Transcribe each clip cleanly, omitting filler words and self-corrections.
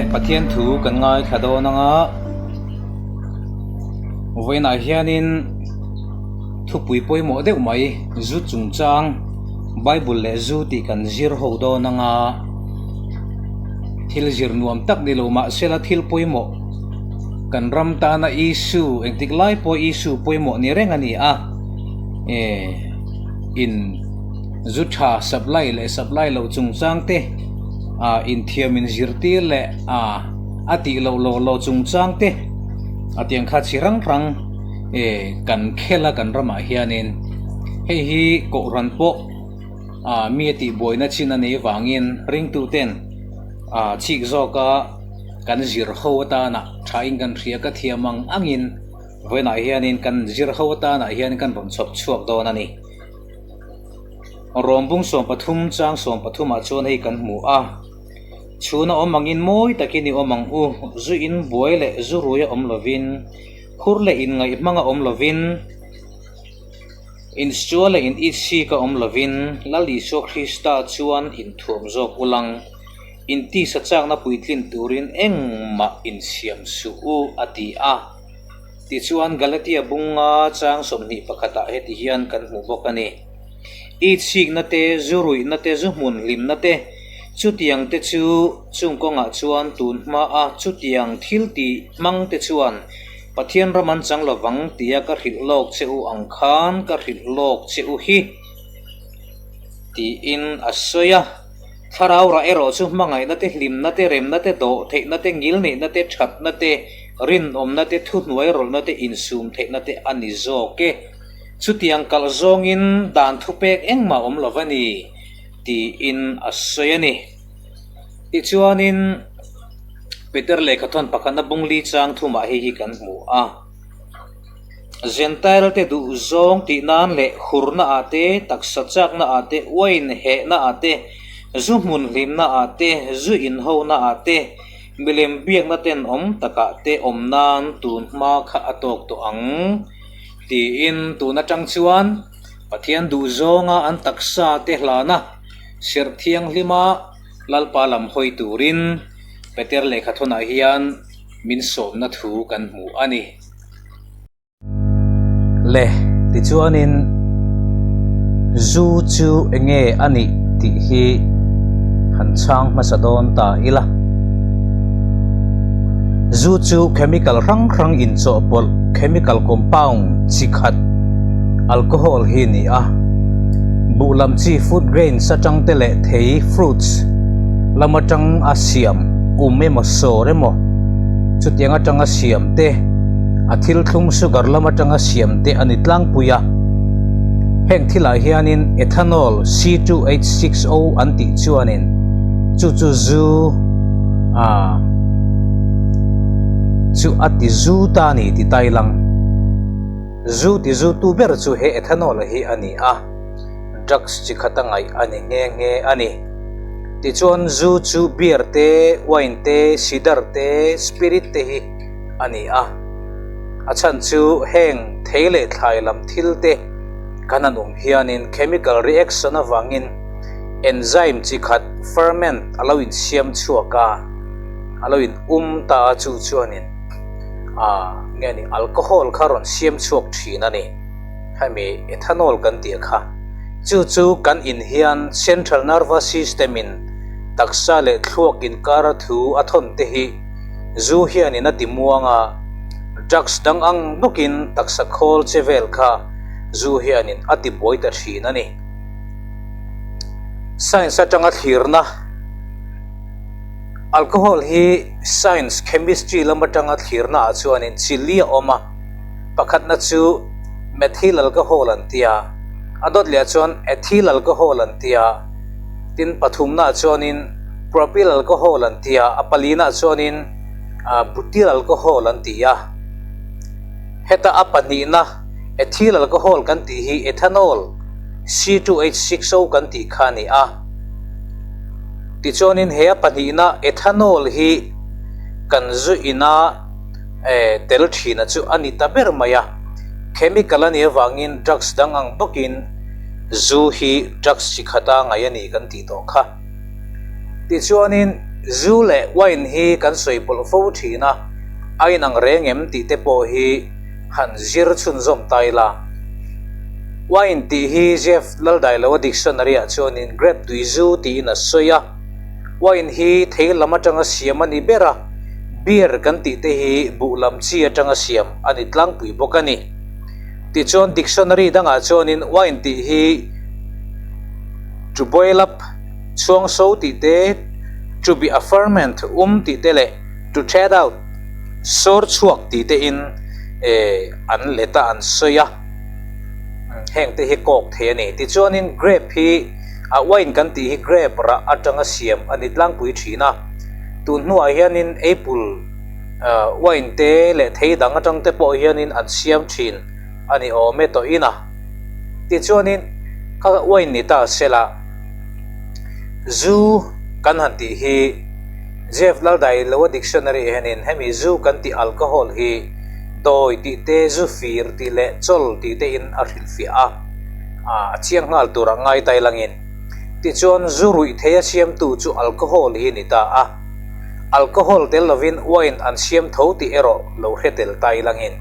Awle, Pathian thu kan ngaithla dawn anga vawiinah hianin thupui pawimawh deuh mai zu chungchang Bible leh zu tih kan zir ho dawn anga thil zir nuam tak ni lo mahsela thil pawimawh kan ram tana issue engtik lai pawh issue pawimawh ni reng a ni a eh in zu tha supply leh supply loh chungchang te. ah inthiam inzirtir leh ah a tih loh law law chungchang te a tiang kha chi hrang hrang eh kan khel a kan ramah hianin hei hi kohhran pawh ah mi a tih buaina chin a nei vangin ringtu ten ah chik zawka kan zir ho atana thain kan hria ka thiam ang angin vawiinah hianin kan zir ho atanah hian kan rawn chhawp chhuak dawn a ni. Rawmbung 13 chang 13 ah chuan hei kan hmu a, chhuna awm angin mawi takin i awm ang u, zu in buai leh zu rui a awm lovin, khur leh in ngaih hmang a awm lovin, insual leh in itsik a awm lovin, Lal Isua Krista chuan inthuam zawk ulang, in tisa chakna puitlin turin engmah insiam suh u a ti a. Tichuan, Galatia bunga chang 21 ah heti hian kan hmu bawk a ni. Itsikna te, zu ruihna te, zu hmun hlimna te, chutiang te chu chung kawngah chuan tun hmaa chutiang thil tih hmang te chuan Pathian ram an chang lovang tia ka hrilh lawk che u ang khan ka hrilh lawk che u hi, tiin a sawi a. Thlarau rah erawh chu hmangaihna te, hlimna te, remna te, dawh theihna te, ngilneihna te, thatna te, rinawmna te, thuhnuai rawlhna te, insum theihna te a ni zawk e. Chutiang kalh zawngin dan thupek engmah awm lo va ni, tiin a sawi a ni. Tichuanin, Peter lehkhathawn pakhatna bungli chang thumah hei hi kan hmu a. Zentail te duh zawng tih nan leh hurna ah te, taksa chakna ah te, wine hehna ah te, zu hmun hlimna ah te, zu inhona ah te, milem biakna tenawm takah te awm nan tun hma kha a tawk tawh ang tiin tun atang chuan Pathian duh zawnga an taksa te hlana serh thianghlima Lalpa lam hawi turin Peter lehkhathawnah hian min sawmna thu kan hmu a ni. Le, tichuanin zu chu enge a nih tih hi han chhang hmasa dawn ta ila. Zu chu chemical hrang hrang inchawhpawlh, chemical compound, chi khat, alcohol hi a ni a. Buh lam chi food grains atang te leh thei, fruits, lam atang a siam um emaw sawr emaw chutiang atanga siam te, a thil thlum sugar lam atanga siam te a ni tlangpui a. Heng thilah hianin ethanol C2H6O an tih chuanin chu chu zu a chu a ti zu ta a ni ti tai lang. Zu ti zu tu ber chu he ethanol hi a ni a. Drugs chi khat a ngaih a ni nghe nghe a ni. Tichuan zu chu beer te, wine te, cider te, spirit te hi a ni a. A chhan chu heng thei leh thlai lam thil te kan han awm hianin chemical reaction avangin enzyme chi khat ferment a lo insiam chhuak a, a lo in um ta a chu chuanin ah nge ni alcohol kha rawn siam chhuak thin a ni. Hemi ethanol kan tih kha chu chu kan in hian central nervous system in taksa leh thluak inkara thu a thawn te hi Zu hianin a ti muang a, drugs dang ang bawkin taksa khawl che vel kha zu hianin a ti buai ta thin a ni. Science atanga thlirna, Alcohol hi science, chemistry, lam atanga thlirna ah chuanin chi li a awm a, pakhatna chu methyl alcohol an ti a, a dawt leh ah chuan ethyl alcohol an ti a, tin pathumna ah chuanin Propyl alcohol an ti a, a palinah chuanin butyl alcohol an ti a. Heta a pahnihna ethyl alcohol kan tih hi ethanol, C2H6O kan tih kha a ni a. Tichuanin he a pahnihna ethanol hi kan zu ina tel thina chu a ni ta ber mai a. Chemical a nih avangin drugs dang ang bawkin zu hi drugs chi khata ngaih a ni kan tih tawh kha. Tichuanin. Zu leh wine hi kan sawi pawlh fo thin a, a inang reng em tih te pawh hi han zir chhunzawm ta ila. Wine tih hi Jeff Laldailoa dictionary-ah chuanin grape tui zu tiin a sawi a. Wine hi thei lam atanga siam a ni ber a, beer kan tih te hi buh lam chi atanga siam a ni tlangpui bawk a ni. Tichuan dictionary dangah chuanin wine tih hi to boil up, chhuang so tih te, to be a ferment, um tih te leh to tread out, sawr chhuak tih te in an let a, an sawi a. Heng te hi kawk thei a ni. Tichuanin grape hi a wine kan tih hi grape rah atanga siam a ni tlangpui thin a. Tun hnuah hianin apple wine te leh thei dang atang te pawh hianin an siam thin a ni awm e tawhin a. Tichuanin kha wine ni ta sela zu kan han tih hi Jeff Laldailoa dictionary hianin hemi zu kan tih alcohol hi dawi tih te, zu fir tih leh chawl tih te in a hrilhfiah a, a chiang nghal tur a ngai tai langin. Tichuan zu ruih thei a siamtu chu alcohol hi ni ta a, alcohol tel lovin wine an siam tho tih erawh lo hre tel tai langin.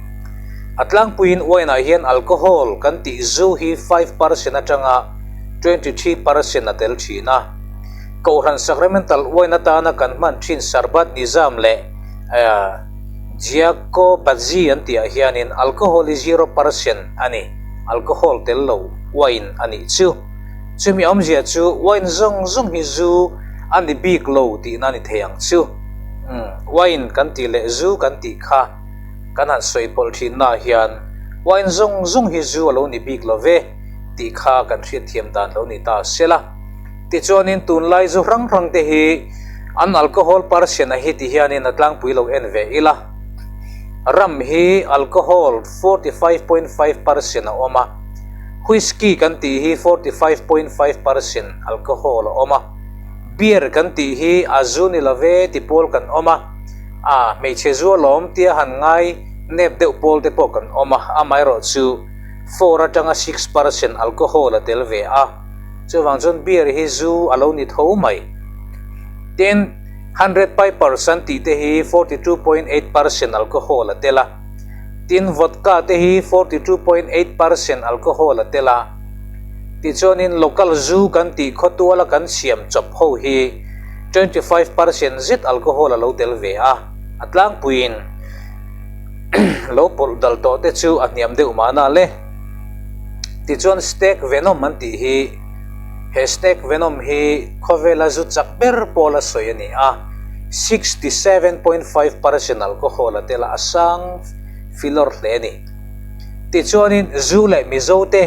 A tlangpuiin wine ah hian alcohol kan tih zu hi 5% atanga 23% a tel thin a. Kohhran sacramental wine atana kan hman thin Sarbat Nizam leh Giacobazzi an tihah hianin alcohol hi 0% a ni, alcohol tel lo wine a nih chu. Chumi awmzia chu wine zawng zawng hi zu a ni bik lo tihna a ni thei ang chu. Umm, wine kan tih leh zu kan tih kha kan han sawi pawlh thinnaah hian wine zawng zawng hi zu a lo ni bik lo ve tih kha kan hriatthiam dan lo ni ta sela. Tichuanin tunlai zu hrang hrang te hi an alcohol percent a hi ti hianin a tlangpui lo en ve ila. Rum hi alcohol 45.5 percent a awm a, whisky kan tih hi 45.5 percent alcohol a awm a, beer kan tih hi a zu ni love ti pawl kan awm a, a hmeichhe zu alawm tia han ngai nep deuh pawl te pawh kan awm a, amaherawhchu 4 atanga 6 percent alcohol a tel ve a. Chuvang chuan beer hi zu a lo ni tho mai. Tin, 100 pipers an tih te hi 42.8 percent alcohol a tel a. Tin, vodka te hi 42.8 percent alcohol a tel a. Tichuanin local zu kan tih khawtuala kan siam chawp ho hi 25 percent zet alcohol a lo tel ve a. A tlangpuiin lo pawlh dal tawh te chu a hniam deuh mahna le. Tichuan Stag Venom an tih hi, he Stag Venom hi khawvela zu chak ber pawl a sawi a ni a, 67.5 percent alcohol a tel a, a sang filawr hle a ni. Tichuanin zu leh Mizo te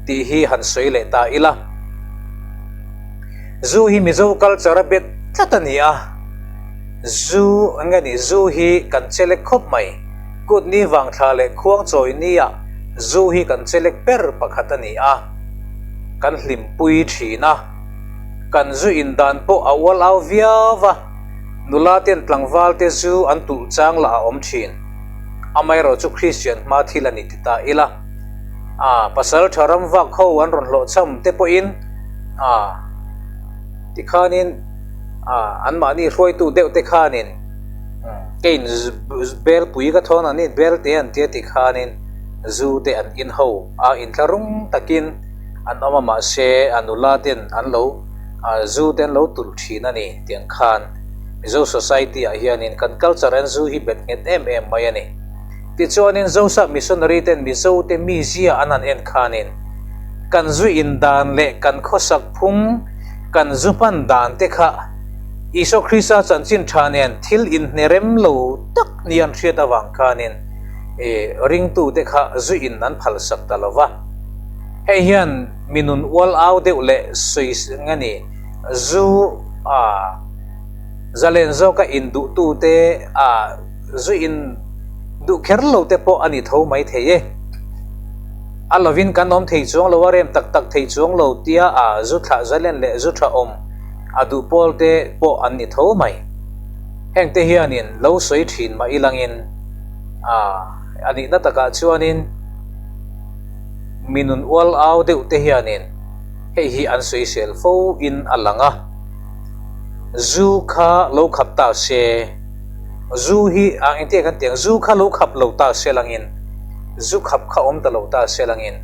tih hi han sawi leh ta ila. Zu hi Mizo culture a bet tlat a ni a, zu eng nge ni, zu hi kan chelek khawp mai. Kut ni vangthla leh khuang chawi nia zu hi kan chelek ber pakhat a ni a, kan hlimpui thin a. Kan zu in dan pawh a ual au viau va, nula ten tlangval te zu an tulh chang lah a awm thin. Amaherawh chu Kristian hma thil a ni ti ta ila, a pasal tha ram vak ho an rawn hlawhchham te pawhin a tikhanin a anmahni hruaitu deuh te khanin, Keiin belpui ka thawn an ni, belte an tia ti khanin zu te an in ho a, intlarung takin an awm a mahse a nula ten an lo zu te an lo tulh thin a ni tiang khan Mizo society ah hianin kan culture an zu hi bet nghet em em mai a ni. Tichuanin Zosap missionary ten Mizo te mizia an han en khanin kan zu in dan leh kan khawsak phung kan zu hman dan te kha Isua Krista chanchin tha nen thil inhne rem lo tak ni an hriat avang khanin ringtute kha zu in an phalsak ta lo va. Hei hian mi nun ual au deuh leh sawi nge ni, zu a zalen zawka in duhtute a zu in duh kher lo te pawh a ni tho mai thei e. A lovin kan awm thei chuang lo a, rem tak tak thei chuang lo tia a zu thlah zalen leh zu tha awm A duh pawl te pawh an ni tho mai. Heng te hianin lo sawi thin mah ilangin a a nihna takah chuanin mi nun ual au deuh te hianin hei hi an sawisel fo in a lang a. Zu kha lo khap ta se, zu hi a engtiah kan ti ang, zu kha lo khap lo ta se langin, zu khap kha awm ta lo ta se langin,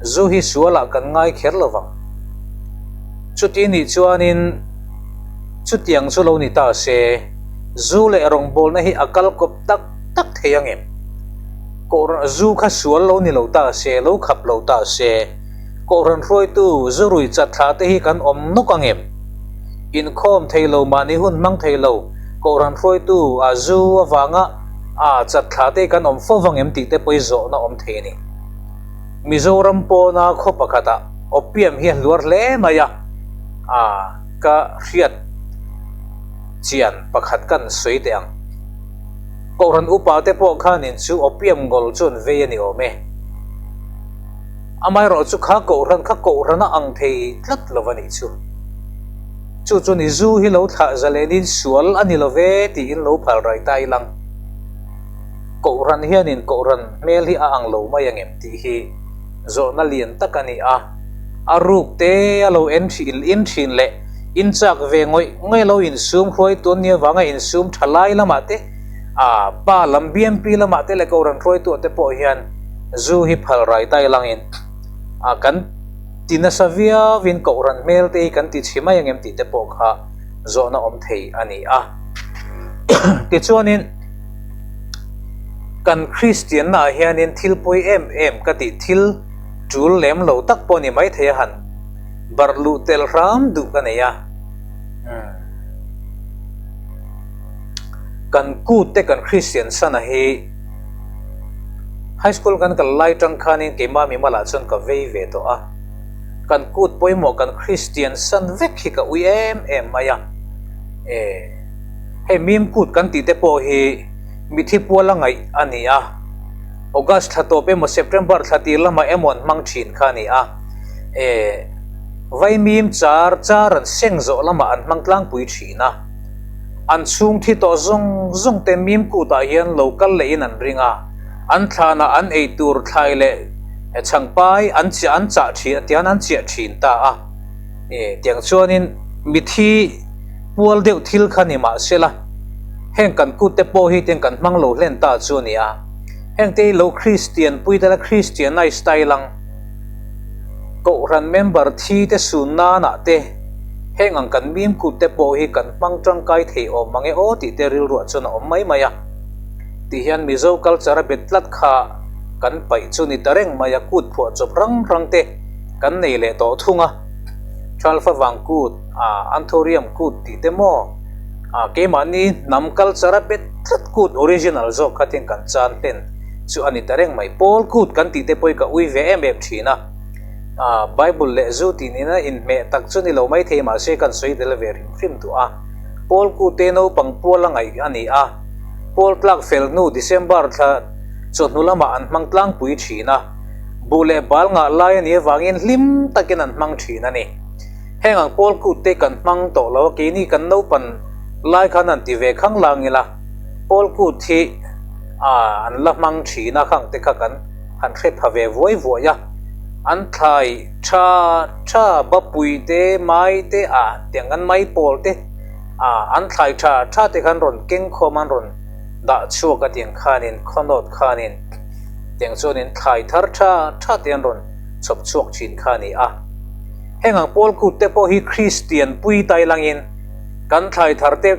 zu hi sualah kan ngai kher lo vang. Chuti nih chuanin chutiang chu lo ni ta se, zu leh rawngbawlna hi a kal kawp tak tak thei ang em? Kohhran zu kha sual lo ni lo ta se, lo khap lo ta se, Kohhran hruaitu zurui chatthla te hi kan awm nawk ang em? Inkhawm thei lo mahni hun hmang thei lo Kohhran hruaitu a zu avanga a chatthla te hi kan awm fo vang em tih te pawh hi zawhna awm thei a ni. Mizoram pawna khaw pakhatah opium hi a hluar hle mai a, a ka hriat chian pakhat kan sawi teh ang. Kohhran upa te pawh khanin chu opium ngawl chu an vei a ni awm e. Amaherawh chu kha kohhran kha kohhran a ang thei tlat lo a nih chu. Chu chu ni zu hi lo thlah zalenin sual a ni lo ve tiin lo phal rai ta ilang. Kohhran hianin kohhran hmel hi a ang lo mai angem tih hi zawhna lian tak a ni a. A ruk te a lo en thin in thin leh in chak ve ngawih ngawih lo insum hruai tun ni avanga insum tha lai lamah te a pa lam BMP lamah te leh kohhran hruaituah te pawh hian Zu hi phal rai tai langin a kan ti nasa viauin kohhran hmel te hi kan ti chhi mai angem tih te pawh kha zawhna awm thei a ni a. Tichuanin kan Kristianna ah hianin thil pawi em em ka tih thil tul lem lo tak pawh ni mai thei a han barh luh tel hram duh ka nei a. Kan kut te kan Kristian sana hi High school kan kal lai tang khanin keimah mimalah chuan ka vei ve tawh a, kan kut pawimawh kan Kristian san vek hi ka ui em em mai a. E, hei mim kut kan tih te pawh hi mithi puala ngaih a ni a, August thla tawp emaw September thla tir lamah emaw an hmang thin kha a ni a. E, vai mim char char an seng zawh lamah an hmang tlangpui thin a. An chhung thi tawh zawng zawng te mim kutah hian lo kal lehin an ring a, an thlanah an ei tur thlai leh chhangpai an chiah an chah thin tiang an chiah thin ta a. E, tiang chuanin mithi pual deuh thil kha ni mah sela, heng kan kut te pawh hi tiang kan hmang lo hlen ta chu a ni a. Heng te hi lo Kristian pui tala Christianized style ang Kohhran member thi te sun nanah te, Heng ang kan mim kut te pawh hi kan hmang tangkai thei awm mange aw tih te rilruah chuan a awm mai mai a. Ti hian Mizo culture a bet tlat kha kan paih chu ni ta reng mai a, kut phuah chawp rang rang te kan nei leh tawh thung a. Thalfa vang kut, Anthurium kut tih te maw? Keimahni hnam culture a bet tlat kut original zawk kha tin kan chan hlen chu a ni ta reng mai. Pawl kut kan tih te pawh hi ka ui ve em em thin a. Bible leh zu tih nena inhmeh tak chu ni lo mai thei mahse kan sawi tel ve hrim hrim duh a. Paul Kute naupang pual a ngaih a ni a, Paul tlak fel hnu December thla chawhnu lamah an hmang tlangpui thin a, buh leh bal ngah lai a nih avangin hlim takin an hmang thin a ni. Heng ang Paul Kute kan hmang tawh lo a, keini kan naupan lai khan an ti ve khang lang ila, Paul Kut hi an la hmang thin a, khang te kha kan. Han hre pha ve vuai vuai a, an thlai tha tha bapui te, mai te a tiang an mai pawl te a an thlai tha tha te khan rawn keng khawm an rawn dah chhuak a tiang khanin khawnawt khanin tiang chuanin thlai thar tha tha te an rawn chhawp chhuak thin kha a ni a. Heng ang pawl kut te pawh hi Kristian pui tai langin kan thlai thar te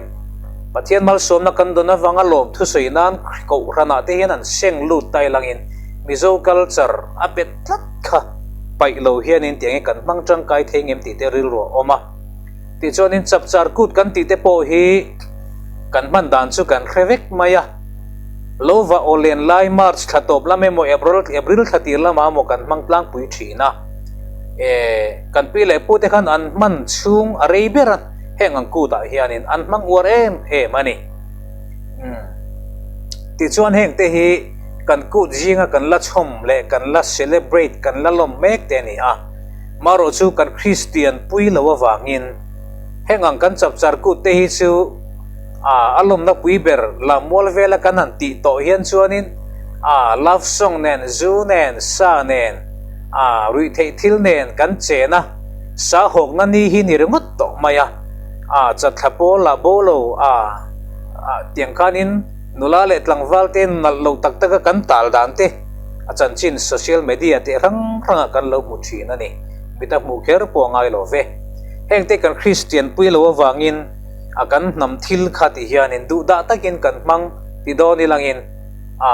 Pathian malsawmna kan dawn avanga lawm thusawi nan Kohhranah te hian an seng lut tai langin Mizo culture a bet tlat kha paih lo hianin tiangin kan hmang tangkai thei ngem tih te rilru a awm a. Tichuanin chapchar kut kan tih te pawh hi kan hman dan chu kan hre vek mai a. Lo va aw len lai March thla tawp lam emaw April April thla tir lamah emaw kan hmang tlangpui thin a. E kan pi leh pu te khan an hman chhung a rei ber a heng ang kutah hianin an hmang uar em em a ni. Umm. Tichuan heng te hi kan kut zinga kan la chhawm leh kan la celebrate kan la lawm mek te a ni a. Marawh chu kan Kristian pui lo avangin heng ang kan chapchar kut te hi chu a a lawmna pui ber lammual vela kan han tih tawh hian chuanin a love song nen zu nen sa nen a ruihtheih thil nen kan chen a, sa hawkna ni hi ni ringawt tawh mai a. A chatthla pawl ah bo lo a tiang khanin nula leh tlangval te nalh lo tak taka kan tal dan te a chanchin social media te hrang hrangah kan lo hmu thin a ni. Mita hmuh kher pawh a ngai lo ve. Heng te kan Kristian pui lo avangin a kan hnam thil kha ti hianin duhdah takin kan hmang ti dawn ilangin a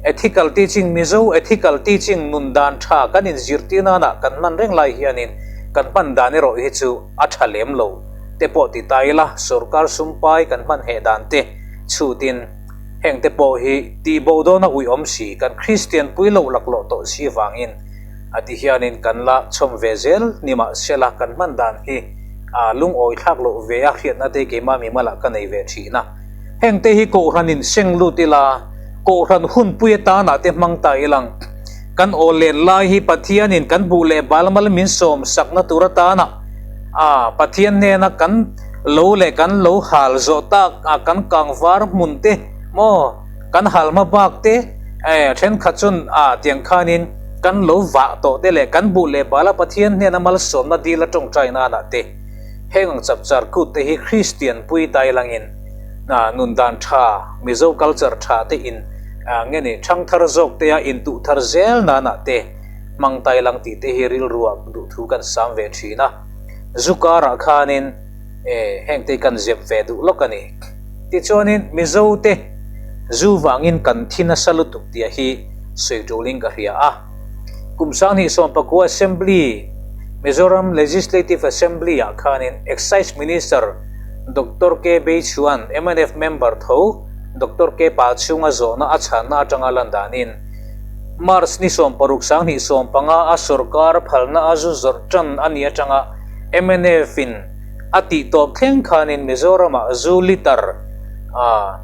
ethical teaching Mizo ethical teaching nun dan tha kan inzirtir nana kan hman reng lai hianin kan hman dan erawh hi chu a tha lem lo te pawh ti ta ila sorkar sumpai kan hman heh dan te chhutin heng te pawh hi tihbo dawna uiawm si kan Kristian pui lo laklawh tawh si vangin a ti hianin kan la chhawm ve zel ni mahsela kan hman dan hi a lungawi thlak loh ve a hriatna te keimah mimalah ka nei ve thin a. Hengte hi Kohhranin seng lut ila, Kohhran hunpui atanah te hmang ta ilang. Kan aw len lai hi Pathianin kan buh leh balmal min sawm sakna tur atana a Pathian hnena kan lo leh kan lo hal zawh tak a kan kangvar hmun te maw kan halma bak te eh thenkhat chuan a tiang khanin kan lo vah tawh te leh kan buh leh bala Pathian hnena malsawmna dil a tawngtai nanah te Heng ang chapchar kut te hi Kristian pui tailangin nun dan tha, Mizo culture tha te in nge ni thangthar zawk te a intuh thar zel nanah te hmang tailang tih te hi rilruah duhthu kan sam ve thin a. Zu karah khanin heng te hi kan zep ve duh lawk a ni. Tichuanin Mizo te zu vangin kan thi nasa lutuk tia hi sawi tulin ka hria a. Kum 2019 Assembly, Mizoram Legislative Assembly ah khanin Excise Minister Doctor K Beichuan mnf member tho Doctor K Palchhunga zawhna a chhanna atanga lan danin March ni 16 2015 a sorkar phalna a zu zawrh tan a nih atanga mnf in a tih tawp thleng khanin Mizoramah zu litre a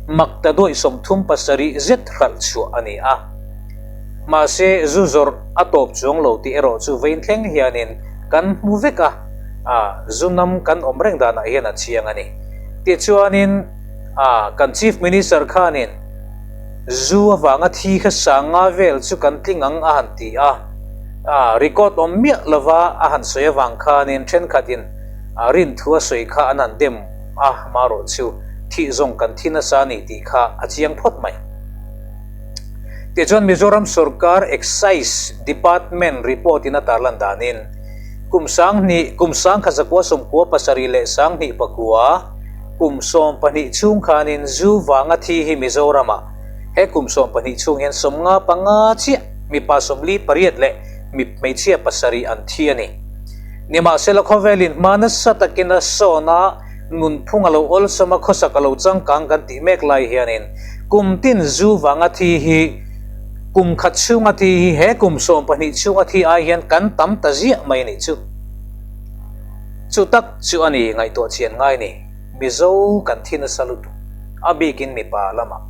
Makta duaih 37 zet hralh chhuah a ni a. Mahse, zu zawrh a tawp chuang lo tih erawh chu vein thleng hianin kan hmu vek a, a zu nam kan awm reng danah hian a chiang a ni. Tichuanin, a kan Chief Minister khanin zu avanga thi kha sanga vel chu kan tling ang a han ti a, a record awm miah lova a han sawi avang khanin thenkhatin a rinthu a sawi kha an han dem A marawh chu thih zawng kan thi nasa a ni tih kha a chiang phawt mai. Tichuan Mizoram sorkar Excise Department report in a tarlan danin kum 2000 kum 1997 leh 2009 kum 12 chhung khanin zu vanga thi hi Mizoramah he kum 12 chhung hian 55 chiah mipa 48 leh hmeichhia pasarih an thi a ni. Nimahsela khawvelin hma nasa takin a sawn a, nunphung a lo awlsam a, khawsak a lo changkang kan tih mek lai hianin kum tin zu vanga thi hi kum khat chhunga thi hi he kum 12 chhunga thi ai hian kan tam ta ziah mai nih chu. Chu tak chu a ni ngaihtuah chian ngai ni. Mizo kan thi nasa lutuk a bikin mipa lamah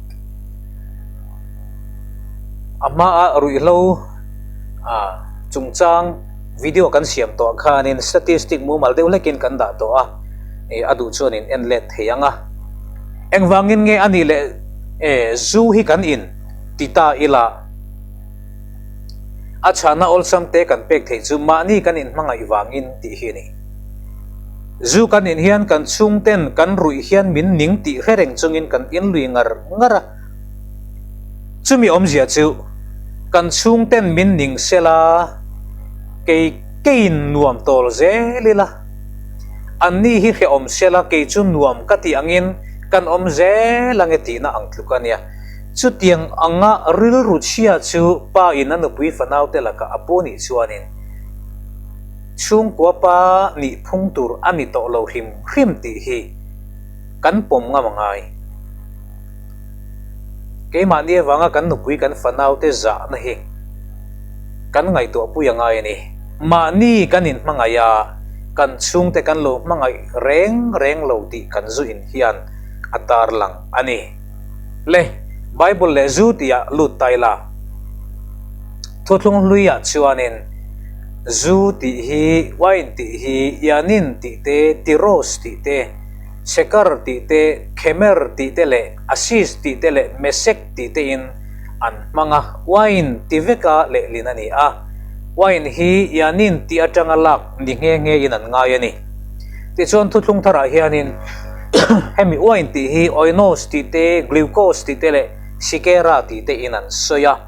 a hmaa ruihhlo chungchang Video kan siam tawh khanin statistic mumal deuh hlekin kan dah tawh a, ih a duh chuan in en let thei ang a. Engvangin nge a nih leh e zu hi kan in ti ta ila a chhana awlsam te kan pek theih chu mahni kan in hmangaih vangin tih hi a ni. Zu kan in hian kan chhungten kan ruih hian min ning tih hre reng chungin kan in lui ngar ngar a. Chumi awmzia chu kan chhungten min ning sela, kei keiin nuam tawl zel ila. Anni hi hrehawm sela kei chu nuam ka tih angin kan awm zel ange tihna ang tluk a nia. Chutiang anga rilru chhia chu pa in a nupui fanaute lakah a pu nih chuanin chhungkua pa nih phung tur a ni tawh lo hrim hrim tih hi kan pawm ngam a ngai. Keimahni avanga kan nupui kan fanaute zahna hi kan ngaihtuahpui a ngai a ni. Mahni kan inhmangaih a, kan chhungte kan lo hmangaih reng reng lo tih kan zu in hian a tarlang a ni. Le, Bible leh zu tihah lut ta ila. Thuthlung hluiah chuanin zu tih hi, wine tih hi, ianin tih te, tiros tih te, Sekar tih te, Khemer tih te leh Asis tih te leh Mesek tih te in an hmang a, wine ti veka lehlin a ni a. Wine hi Yanin tih atanga lak ni nghe nghe in an ngai a ni. Tichuan thuthlung tharah hianin hemi uain tih hi oinos tih te, glucose tih te leh sikera tih te in an sawi a,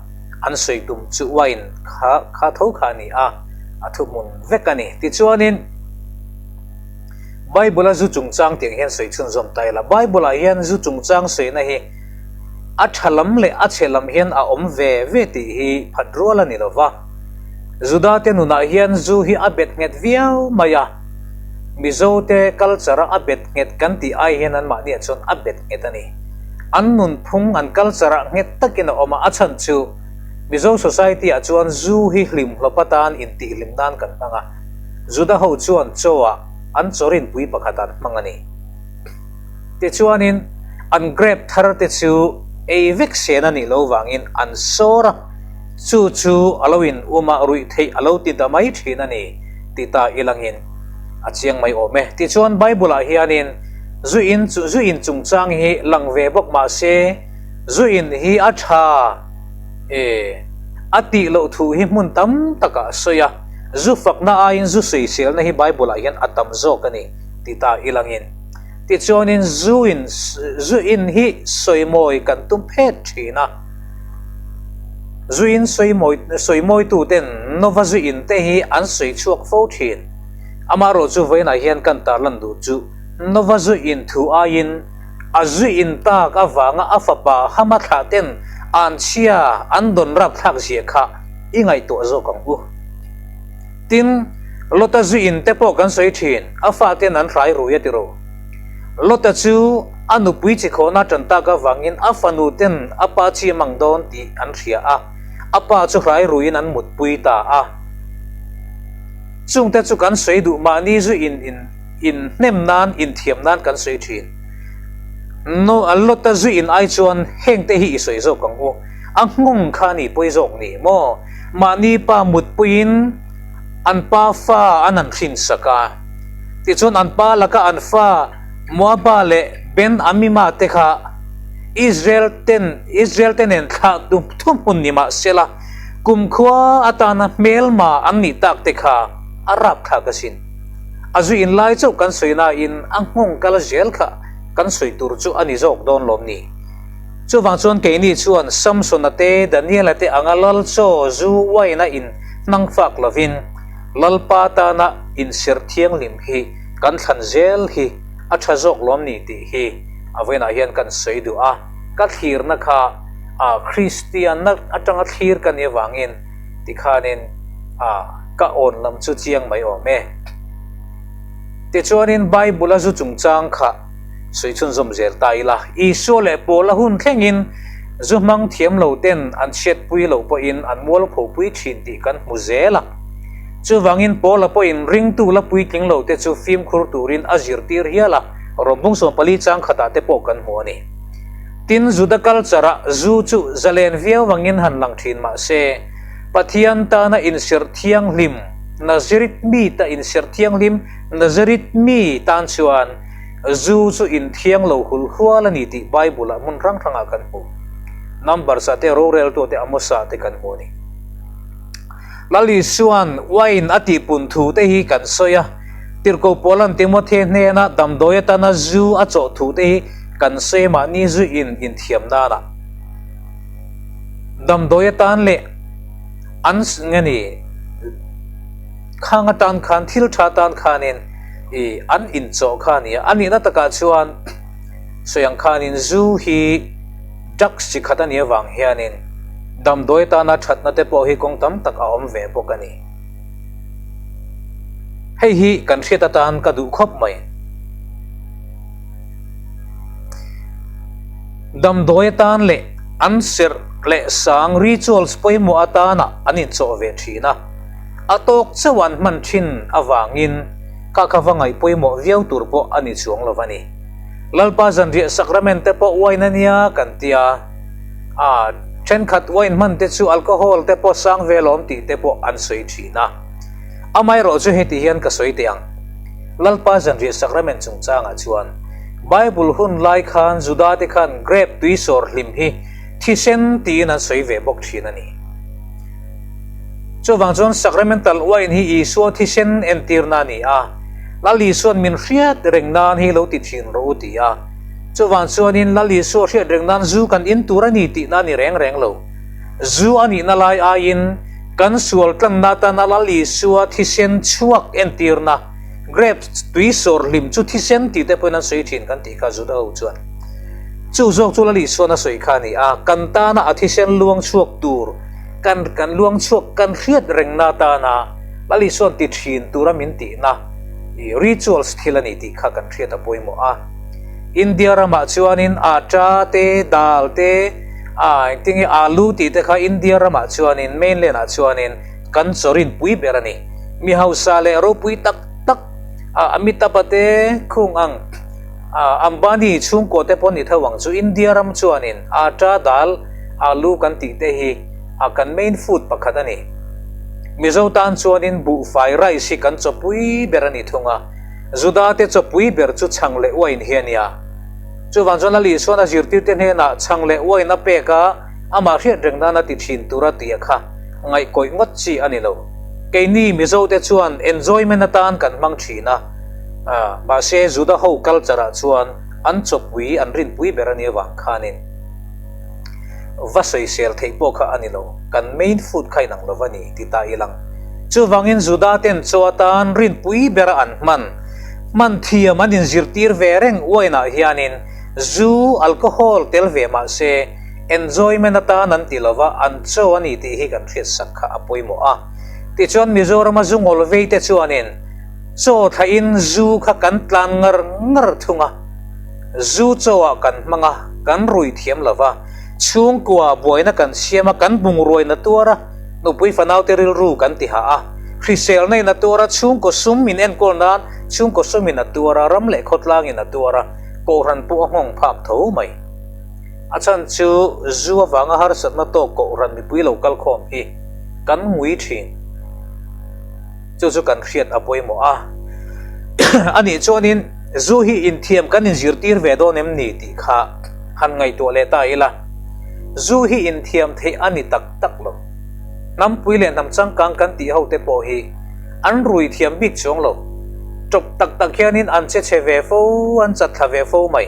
an sawi tum chu uain kha kha tho kha a ni a, a thuhmun vek a ni. Tichuanin Bible-a zu chungchang tiang hian sawi chhunzawm ta ila, Bible-ah hian zu chungchang sawina hi a tha lam leh a chhe lam hian a awm ve ve tih hi phat rual a ni lo va. Juda-te nunah hian zu hi a bet nghet viau mai a, Mizote culture-a a bet nghet kan tih ai hian anmahniah chuan a bet nghet a ni. An nunphung, an culture-ah nghet takin a awm a, a chhan chu Mizo society-ah chuan zu hi hlimhlawp atan intihhlim nan kan hmang a, Juda ho chuan chaw-ah an chaw rinpui pakhat an hmang a ni. Tichuanin, an grape thar te chu ei vek sen a nih lo vangin an sawr a, chu chu a lo in um a, ruih theih a lo ti ta mai thin a ni ti ta ilangin a chiang mai awm e. Tichuan Bible ah hianin zu in chu zu in chungchang hi lang ve bawk mah se, zu in hi a tha e a tih loh thu hi hmun tam takah a sawi a, zu fakna aiin zu sawiselna hi Bible ah hian a tam zawk a ni ti ta ilangin. Tichuanin zu in zu in hi sawimawi kan tum phet thin a. Zu in sawimawi sawimawitu ten Nova zu in te hi an sawi chhuak fo thin. Amaherawh chu vawiinah hian kan tarlan duh chu Nova zu in thu aiin a zu in tak avanga a fapa Hama thlah ten an chhia an dawn rapthlak zia kha i ngaihtuah zawk ang u. Tin, Lota zu in te pawh kan sawi thin, a faten an hrai rui a ti ro. Lota chu a nupui chi khawhna tan tak avangin a fanu ten a pa chi mang dawn tih an hria a, a pa chu hrai ruiin an mutpui ta a. Chungte chu kan sawi duh mahni zu in in in hnem nan inthiam nan kan sawi thin. No, Lota zu in ai chuan hengte hi i sawi zawk ang u, a nghawng kha a nih pawi zawk ni maw? Mahni pa mutpuiin an pa fa an han hrinsak a, tichuan an pa laka an fa Moaba leh Ben-Amima te kha Israel ten Israel te nen thlah thuhmun ni mah sela, kumkhua atana hmelma an nih tak te kha a rapthlak asin. A zu in lai chauh kan sawi nain a nghawng kal zel kha kan sawi tur chu a ni zawk dawn lawm ni? Chuvang chuan keini chuan Samsona te, Daniela te anga lal chaw zu uaina in hnang fak lovin Lalpa tana inserh thianghlim hi kan thlan zel hi a tha zawk lawm ni tih hi a vawiinah hian kan sawi duh a. Ka thlirna kha a Kristianna atanga thlir ka nih avangin tikhanin a ka awn lam chu chiang mai awm e. Tichuanin Bible-a zu chungchang kha Sawi chhunzawm zel ta ila, Isua leh Paula hun thlengin zu hmang thiam lo ten an chhiatpui loh pawhin an mualphopui thin tih kan hmu zel a. Chuvangin Paula pawhin ringtu la puitling lo te chu fimkhur turin a zirtir hial a, Rawmbung 14 chang khatah te pawh kan hmu a ni. Tin, Juda culture-ah zu chu zalen viau angin han lang thin mah se, Pathian tana inserh thianghlim, Nazarite mi ta inserh thianghlim, Nazarite mi tan chuan Zu chu inthiang lo hul hual a ni tih Bible-ah hmun hrang hrangah kan hmu. Numbers-ah te, roreltuah te, Amos-ah te kan hmu a ni. Lal Isua'n wine a tihpun thu te hi kan sawi a, Tirhkoh Paula'n Timothy hnena damdawi atana zu a chawh thu te hi kan sawi a, mahni zu in inthiam nana damdawi atan leh an nge ni khang atan khan thil tha atan khanin I an inchawh kha a ni a, a nihna takah chuan sawi ang khanin zu hi drugs chi khat a nih avang hianin damdawi tana thatna te pawh hi kawng tam tak a awm ve bawk a ni. Hei hi kan hriat atan ka duh khawp mai. Damdawi atan leh an serh leh sang rituals pawimawh atana an inchawh ve thin a. A tawk chauh an hman thin avangin ka kha va ngaih pawimawh viau tur pawh a ni chuang lo a ni. Lalpa zanriah sacrament te pawh wine a nia kan ti a, a thenkhat wine hman te chu alcohol te pawh sang vel awm tih te pawh an sawi thin a. Amaherawh chu heti hian ka sawi teh ang, Lalpa zanriah sacrament chungchangah chuan Bible hun lai khan Juda te khan grape tui sawr hlim hi thisen tiin an sawi ve bawk thin a ni. Chuvang chuan sacramental wine hi Isua thisen entirna a ni a. Lal Isua'n min hriat reng nan hi lo ti thin rawh u ti a. Chuvang chuanin Lal Isua hriat reng nan zu kan in tur a ni tihna a ni reng reng lo. Zu a nihna lai aiin kan sual tlanna atana Lal Isua thisen chhuak entirna, grapes tui sawr hlim chu thisen tih te pawhin an sawi thin kan tih kha Juda ho chuan. Chu zawk chu Lal Isua'n a sawi kha a ni a, kan tana a thisen luang chhuak tur kan kan luang chhuak kan hriat rengna atana Lal Isua'n ti thin tura min tihna i rituals thil a ni tih kha kan hriat a pawimawh a. India ramah chuanin atta te, dal te, a engtinge alu tih te kha India ramah chuanin mainland ah chuanin kan chawrin pui ber a ni. Mi hausa leh ropui tak tak a Amitabha te khung ang a Ambani chhungkaw te pawh ni tho ang chu India ram chuanin atta, dal, alu kan tih te hi a kan main food pakhat a ni. Mizo tan chuanin buhfai rice hi kan chawpui ber a ni thung a. Juda te chawpui ber chu chhang leh uain hi a nia. Chuvang chuan Lali chuan a zirtirte hnenah chhang leh uain a pek a, amah hriat reng nana ti thin tura tia kha ngaihkawih ngawt chi a ni lo. Keini Mizo te chuan enjoyment atan kan hmang thin a, mahse Juda ho culture ah chuan an chawpui an rinpui ber a nih avang khanin va sawisel theih pawh kha a ni lo, kan main food kha inang lo va ni ti ta ilang. Chuvangin Juda ten chaw atan rinpui bera an hman, hman thiam an inzirtir ve reng uainah hianin zu, alcohol, tel ve mah se enjoyment atan an ti lova an chaw a ni tih hi kan hriatsak kha a pawimawh a. Tichuan Mizorama zu ngawl vei te chuanin chaw thlahin zu kha kan tlan ngar ngar thung a. Zu chauhah kan hmang a, kan rui thiam lo va, chhungkua buaina kan siam a, kan bungruaina tuar a, nupui fanaute rilru kan ti hah a, hriselna in a tuar a, chhungkaw sum in enkawl nan chhungkaw sum in a tuar a, ram leh khawtlang in a tuar a, kohhran pawh a nghawng phak tho mai. A chhan chu zu avanga harsatna tawk kohhran mipui lo kal khawm hi kan ngui thin. Chu chu kan hriat a pawimawh a. Anih chuanin zu hi inthiam kan inzirtir ve dawn em ni tih kha han ngaihtuah leh ta ila. Zu hi inthiam theih a ni tak tak lo. Hnampui leh hnam changkang kan tih ho te pawh hi an rui thiam bik chuang lo. Tawp tak tak hianin an che chhe ve fo, an chat thla ve fo mai.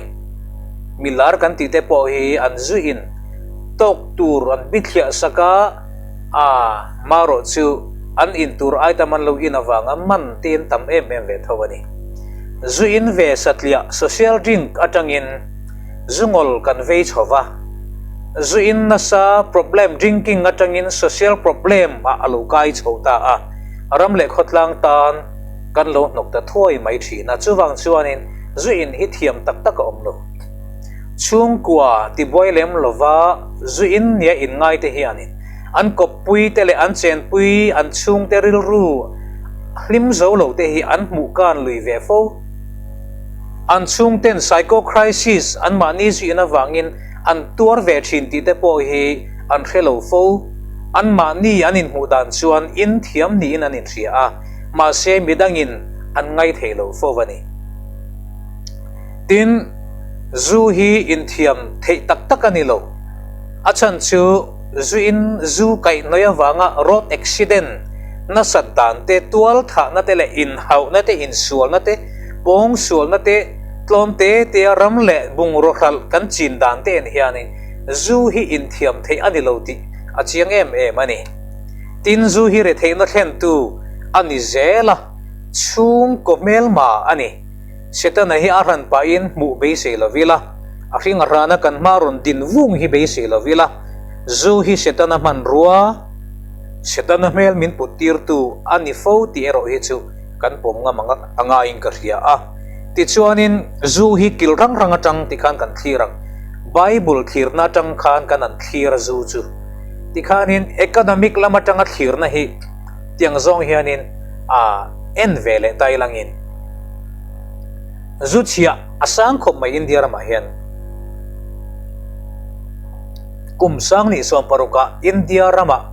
Milar kan tih te pawh hi an zuiin tawk tur an bithliah sak a, A, marawh chu an in tur item an lo in avanga man te in tam em em ve tho a ni. Zu in ve satliah social drink atangin zu ngawl kan vei chho va, zu in nasa problem drinking atangin social problem ah a lo kai chho ta a, ram leh khawtlang tan kan lo hnawk ta thuai mai thin a, chuvang chuanin zu in hi thiam tak tak a awm lo. Chhungkua tibuai lem lova zu in nia in ngaite hianin an kawppui te leh an chenpui an chhungte rilru hlim zo lo te hi an hmuh kan lui ve fo. An chhungten psycho crisis an mahni zu in avangin an tuar ve thin tih te pawh hi an hre lo fo. An mahni an inhmuh dan chuan in thiam niin an inhria a, mahse midangin an ngaithei lo fo a ni. Tin, zu hi inthiam theih tak tak a ni lo. A chhan chu zu in zu kaihhnawih avanga road accident nasat dan te, tual thahna te leh inhauhna te, insualna te, pawngsualna te, tlawm te tea ram leh bungraw hralh kan chin dan te en hianin zu hi inthiam theih a ni lo tih a chiang em em a ni. Tin, zu hi retheihna thlentu a ni zel a, chhungkaw hmelma a ni. Setana hi a hran pahin hmuh beisei lo ila, a hring a hrana kan hma rawn din vung hi beisei lo ila, zu hi Setana hmanrua, Setana hmel min put tirtu a ni fo tih erawh hi chu kan pawm ngam a ngaiin ka hria a. Tichuanin zu hi kil rang rang atang tikhan kan thlir ang, Bible thlirna atang khan kan han thlir a zu chu. Tikhanin economic lam atanga thlirna hi tiang zawng hianin a en ve leh ta ilangin. Zu chhiah a sang khawp mai India ramah hian. Kum sang nih 16 ah India ramah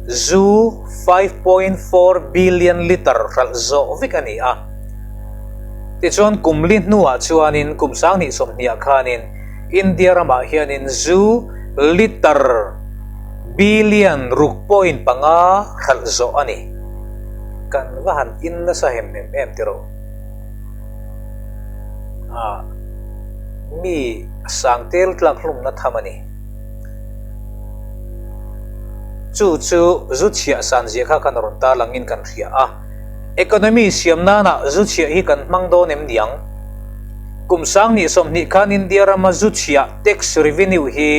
zu 5.4 billion litre hralh zawh vek a ni a. Tichuan kum li hnuah chuanin kum sang nih 20 ah khanin India ramah hianin zu litre billion 6.5 hralh zawh a ni. Kan va han in nasa hem hem em tiraw? Ah, mi sang tel tlak hlumna tham a ni. Chu chu zu chhiah san zia kha kan rawn tar langin kan hria a. Economy siam nana zu chhiah hi kan hmang dawn em niang? Kum sang hnih 20 khan India rama zu chhiah tax revenue hi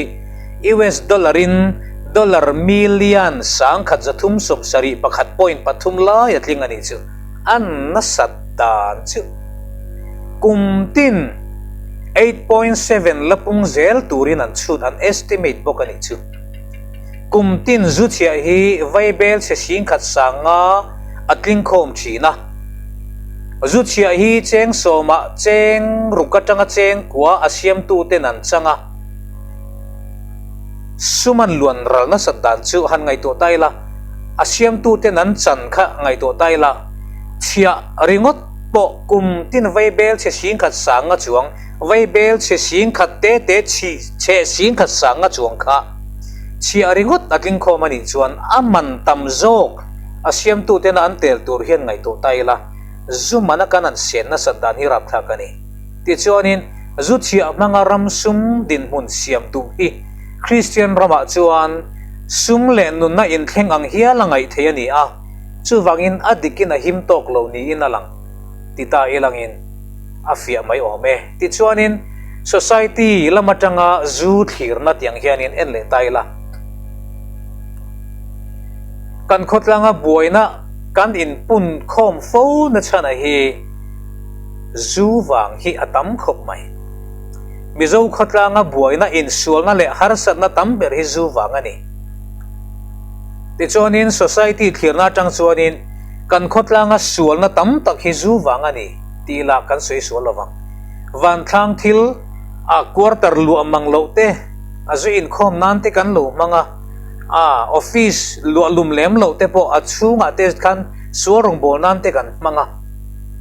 US dollar in dollar million 1371.3 lai a tling a nih chu. A nasat dan chu kum tin 8.7 la pung zel turin an chhut an estimate bawk a nih chu. Kum tin zu chhiah hi vaibel chhe 10,000 sanga a tling khawm thin a. Zu chhiah hi cheng sawmah cheng ruk atanga cheng kua a siamtuten an chang a. Sum an luan ral nasat dan chu han ngaihtuah ta ila, a siamtuten an chan kha ngaihtuah ta ila, chhiah ringawt pawh kum tin vaibel chhe 10,000 sanga chuang, vaibel chhe 10,000 te te chhe 10,000 sanga chuang kha chhiah ringawt a tling khawm a nih chuan a man tam zawk a siamtuten an tel tur hian ngaihtuah ta ila, zu mana kan an sen nasat dan hi rapthlak a ni. Tichuanin, zu chhiah hmanga ram sum dinhmun siam tum hi Kristian ramah chuan sum leh nunna inthleng ang hial a ngaih theih a ni a, chuvangin a dikin a him tawk lo niin a lang ti ta ilangin a fiah mai awm e. Tichuanin, society lam atanga zu thlirna tiang hianin en leh ta ila. Kan khawtlanga buaina kan inpun khawm fo na chhana hi zu vang hi a tam khawp mai. Mizo khawtlanga buaina insualna leh harsatna tam ber hi zu vang a ni. Tichuanin society thlirna atang chuanin kan khawtlanga sualna tam tak hi zu vang a ni tih lah kan sawi sual lovang. Vanthlang thil a quarter luah mang loh te, a zu inkhawm nan te kan lo hmang a, a office luah lum lem loh te pawh a chhungah te khan sual rawngbâwl nan te kan hmang a.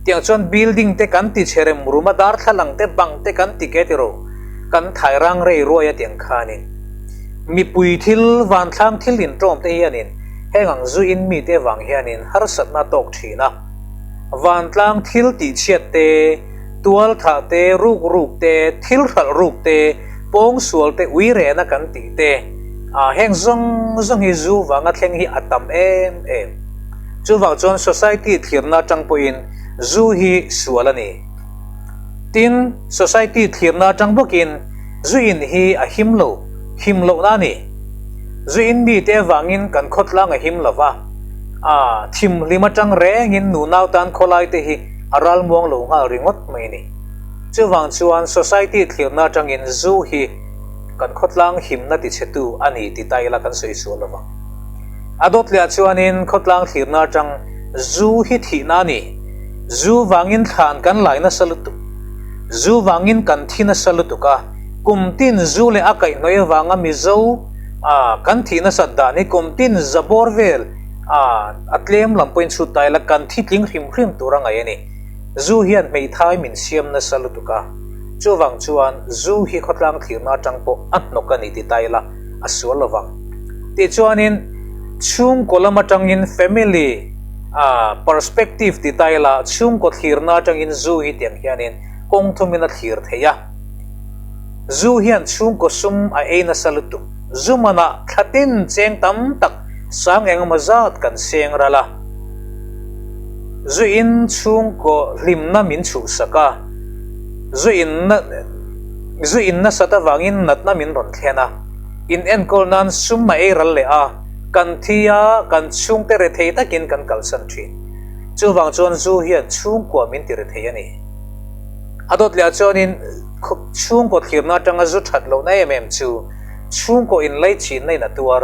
Tiang chuan building te kan ti chhe rem rum a, darthlalang te bang te kan ti ke tiro, kan thai rang rei ruai a tiang khanin mipui thil vanthlang thil inṭawm te hianin heng ang zu in mite vang hianin harsatna a tawk ṭhin a. Vantlang thil tihchhiat te, tual thah te, ruk ruk te, thil hralh ruk te, pawng sual te, ui rehna kan tih te, ah heng zawng zawng hi zu vanga thleng hi a tam em em. Chuvang chuan society thlirna atang pawhin zu hi sual a ni. Tin, society thlirna atang bawkin zu in hi a him lo, him lohna a ni. Zu in mite avangin kan khawtlang a him lo va, a thimhlim atang rengin nunau tan khawlai te hi a ralmuang lo nghal ringawt mai a ni. Chuvang chuan society thlirna atangin zu hi kan khawtlang himna tichhetu a ni ti ta ila kan sawi sual lo vang. A dawt leh ah chuanin khawtlang thlirna atang zu hi thihna a ni. Zu vangin thlan kan lai nasa lutuk. Zu vangin kan thi nasa lutuk a, kum tin zu leh a kaihhnawih avanga Mizo a kan thih nasat dan hi kum tin za bawr vel a a tlem lam pawhin chhut ta ila kan thi tling hrim hrim tur a ngaih a ni. Zu hian hmeithai min siam nasa lutuk a, chuvang chuan zu hi khawtlang thlirna atang pawh a hnawk a ni ti ta ila a sual lo vang. Tichuanin chhungkaw lam atangin family a perspective ti ta ila chhungkaw thlirna atangin zu hi tiang hianin kawng thumin a thlir thei a. Zu hian chhungkaw sum a ei nasa lutuk. Zu manah thla tin cheng tam tak sang engemaw zat kan seng ral a. Zu in chhungkaw hlimna min chhuhsak a, zu in zu in nasat avangin natna min rawn thlen a, in enkawl nan sum a ei ral leh a, kan thi a, kan chhungte rethei takin kan kalsan thin. Chuvang chuan zu hian chhungkua min ti rethei a ni. A dawt leh ah chuanin chhungkaw thlirna atanga zu that lohna em em chu chhungkaw inlaichhinna in a tuar.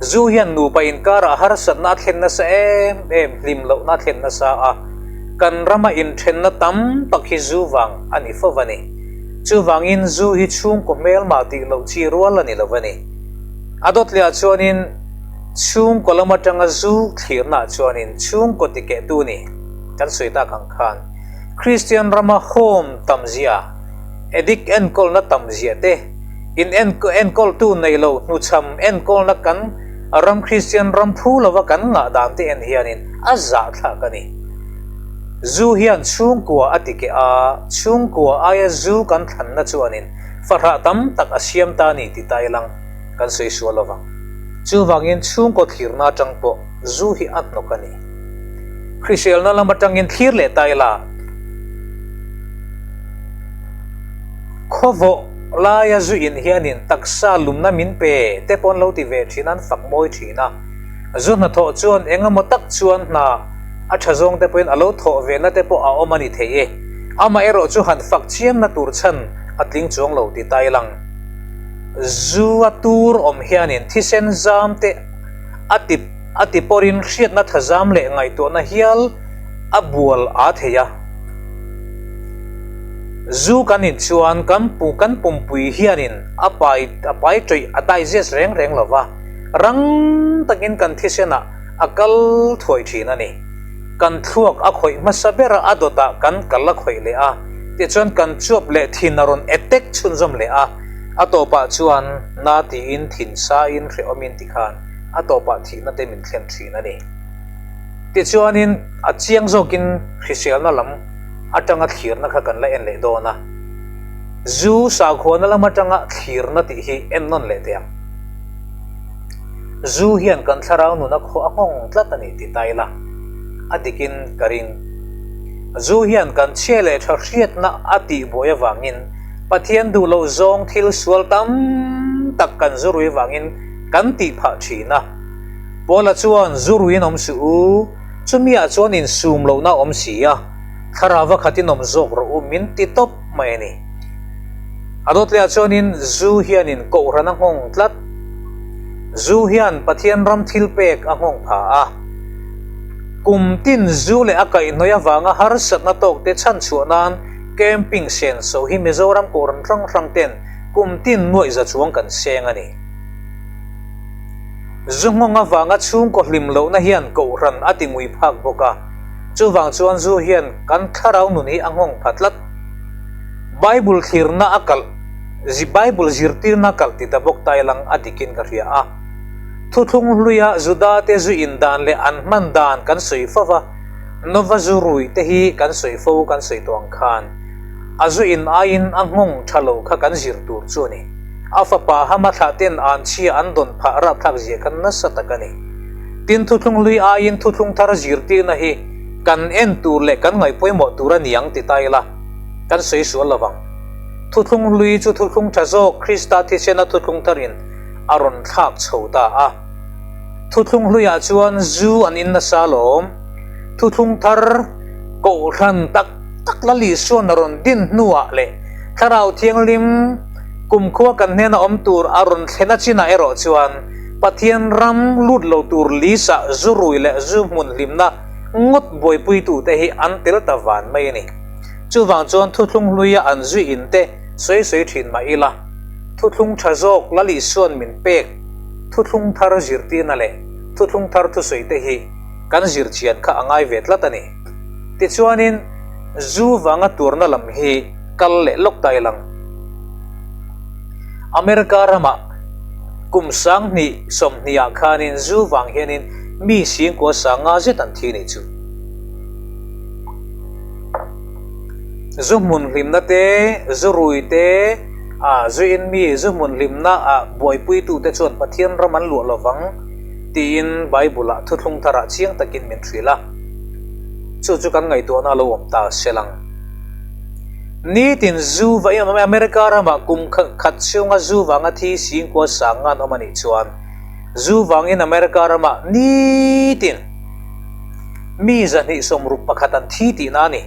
Zu hian nupa inkarah harsatna a thlen nasa em em, hlim lohna a thlen nasa a, kan rama inthenna tam tak hi zu vang a ni fo a ni. Chuvangin zu hi chhungkaw hmelmah tih loh chi rual a ni lo a ni. A dawt leh ah chuanin chhungkaw lam atanga zu thlirna ah chuanin chhungkaw tikehtu ni kan sawi tak ang khan Kristian rama home tam zia, addict enkawlna tam zia te, In enkawltu nei lo hnuchham enkawlna kan ram Kristian ram phu lova kan ngah dan te en hianin a zahthlak a ni. Zu hian chhungkua a ti keh a, chhungkua aia zu kan thlanna chuanin fahrah tam tak a siam ta a ni ti ta ilang kan sawi sual lo vang. Chuvangin chhungkaw thlirna atang pawh zu hi a hnawk a ni. Hriselna lam atangin thlir leh ta ila. Khawvawh laia zu in hianin taksa lumna min pe te pawh an lo ti ve thin a, an fak mawi thin a. Zu hnathawh chuan eng emaw tak chuan hna a tha zawng te pawhin a lo thawh ve na te pawh a awm a ni thei e. Amaherawh chu han fak chiamna tur chhan a tling chuang lo ti ta ilang. Zu a tur awm hianin thisen zam te a ti a ti pawrin hriatna thazam leh ngaihtuahna hial a bual aa thei a. Zu kan in chuan kan pu kan pumpui hianin a pai a pai tawih a digest reng reng lo va, rang takin kan thisenah a kal thuai thin a ni. Kan thluak a khawih hmasa ber a, a dawtah kan kal a khawih leh a, tichuan kan chuap leh thin a rawn attack chhunzawm leh a, a tawpah chuan na tiin thin sain hrehawmin tikhan a tawpah thihna te min thlen thin a ni. Tichuanin a chiang zawkin hriselna lam atanga thlirna kha kan la en leh dawn a, zu sakhuana lam atanga thlirna tih hi en nawn leh teh ang. Zu hian kan thlarau nuna khaw a nghawng tlat a ni ti ta ila, a dikin ka ring. Zu hian kan chhia leh tha hriatna a tihbuai avangin Pathian duh loh zawng thil sual tam tak kan zu rui vangin kan tih phah thin a. Paula chuan, Zu ruiin awm suh u, chumiah chuan insum lohna a awm si a, thlarau va khatin awm zawk rawh u min ti tawp mai a ni. A dawtliah chuanin zu hianin kohhran a nghawng tlat. Zu hian Pathian ram thilpek a nghawng pha a. Kum tin zu leh a kaihhnawih avanga harsatna tawkte chhanchhuah nan camping senso hi Mizoram kohhran hrang hrang ten kum tin nuaih za chuang kan seng a ni. Zu nghawng avanga chhungkaw hlim lohna hian kohhran a ti ngui phak bawk a, chuvang chuan zu hian kan thlarau nun hi a nghawng pha tlat. Bible thlirna a kalh, Bible zirtirna a kalh ti ta bawk ta ilang a dikin ka hria a. Thuthlung hluia Judate zu in dan leh an hman dan kan sawi fo va, Nova zu rui te hi kan sawi fo kan sawi tawh ang khan a zu in aiin a nghawng tha lo kha kan zir tur chu a ni. A fapa Hama thlah ten an chhia an dawn phah rapthlak zia kha nasa tak a ni. Tin thuthlung hlui aiin thuthlung thar zirtirna hi kan en tur leh kan ngaih pawimawh tur a ni ang ti ta ila, kan sawi sual lovang. Thuthlung hlui chu thuthlung tha zawk Krista thisena thuthlung tharin a rawn thlak chho ta a. Thuthlung hluiah chuan zu an in nasa alawm. Thuthlung thar kohhran tak tak Lal Isuan a rawn din hnuah leh Thlarau Thianghlim kumkhua kan hnena awm tur a rawn thlen a chinah erawh chuan Pathian ram lut lo tur lisa zu rui leh zu hmun hlimna ngawt buaipuitute hi an tel ta van mai a ni. Chuvang chuan thuthlung hluia an zui in te sawi sawi thin mah ila, thuthlung tha zawk Lal Isuan min pek thuthlung thar zirtirna leh thuthlung thar thusawi te hi kan zir chian kha a ngai ve tlat a ni. Tichuanin zu vanga tuarna lam hi kal leh lawk ta ilang. America ramah kum 2020 ah khanin zu vang hianin mi singkua sanga zet an thi nih chu. Zu hmun hlimna te, zu rui te, ah zu in mi zu hmun hlimna ah buaipuitu te chuan Pathian ram an luah lovang tiin Bible ah thuthlung tharah chiang takin min hrilh a. Chu chu kan ngaihtuahna a lo awm ta selang. Nitin zu va in America ramah kum khat chhunga zu vanga thi singkua sang ngan awm a nih chuan zu vangin America ramah nitin mi 261 an thi tihna a ni.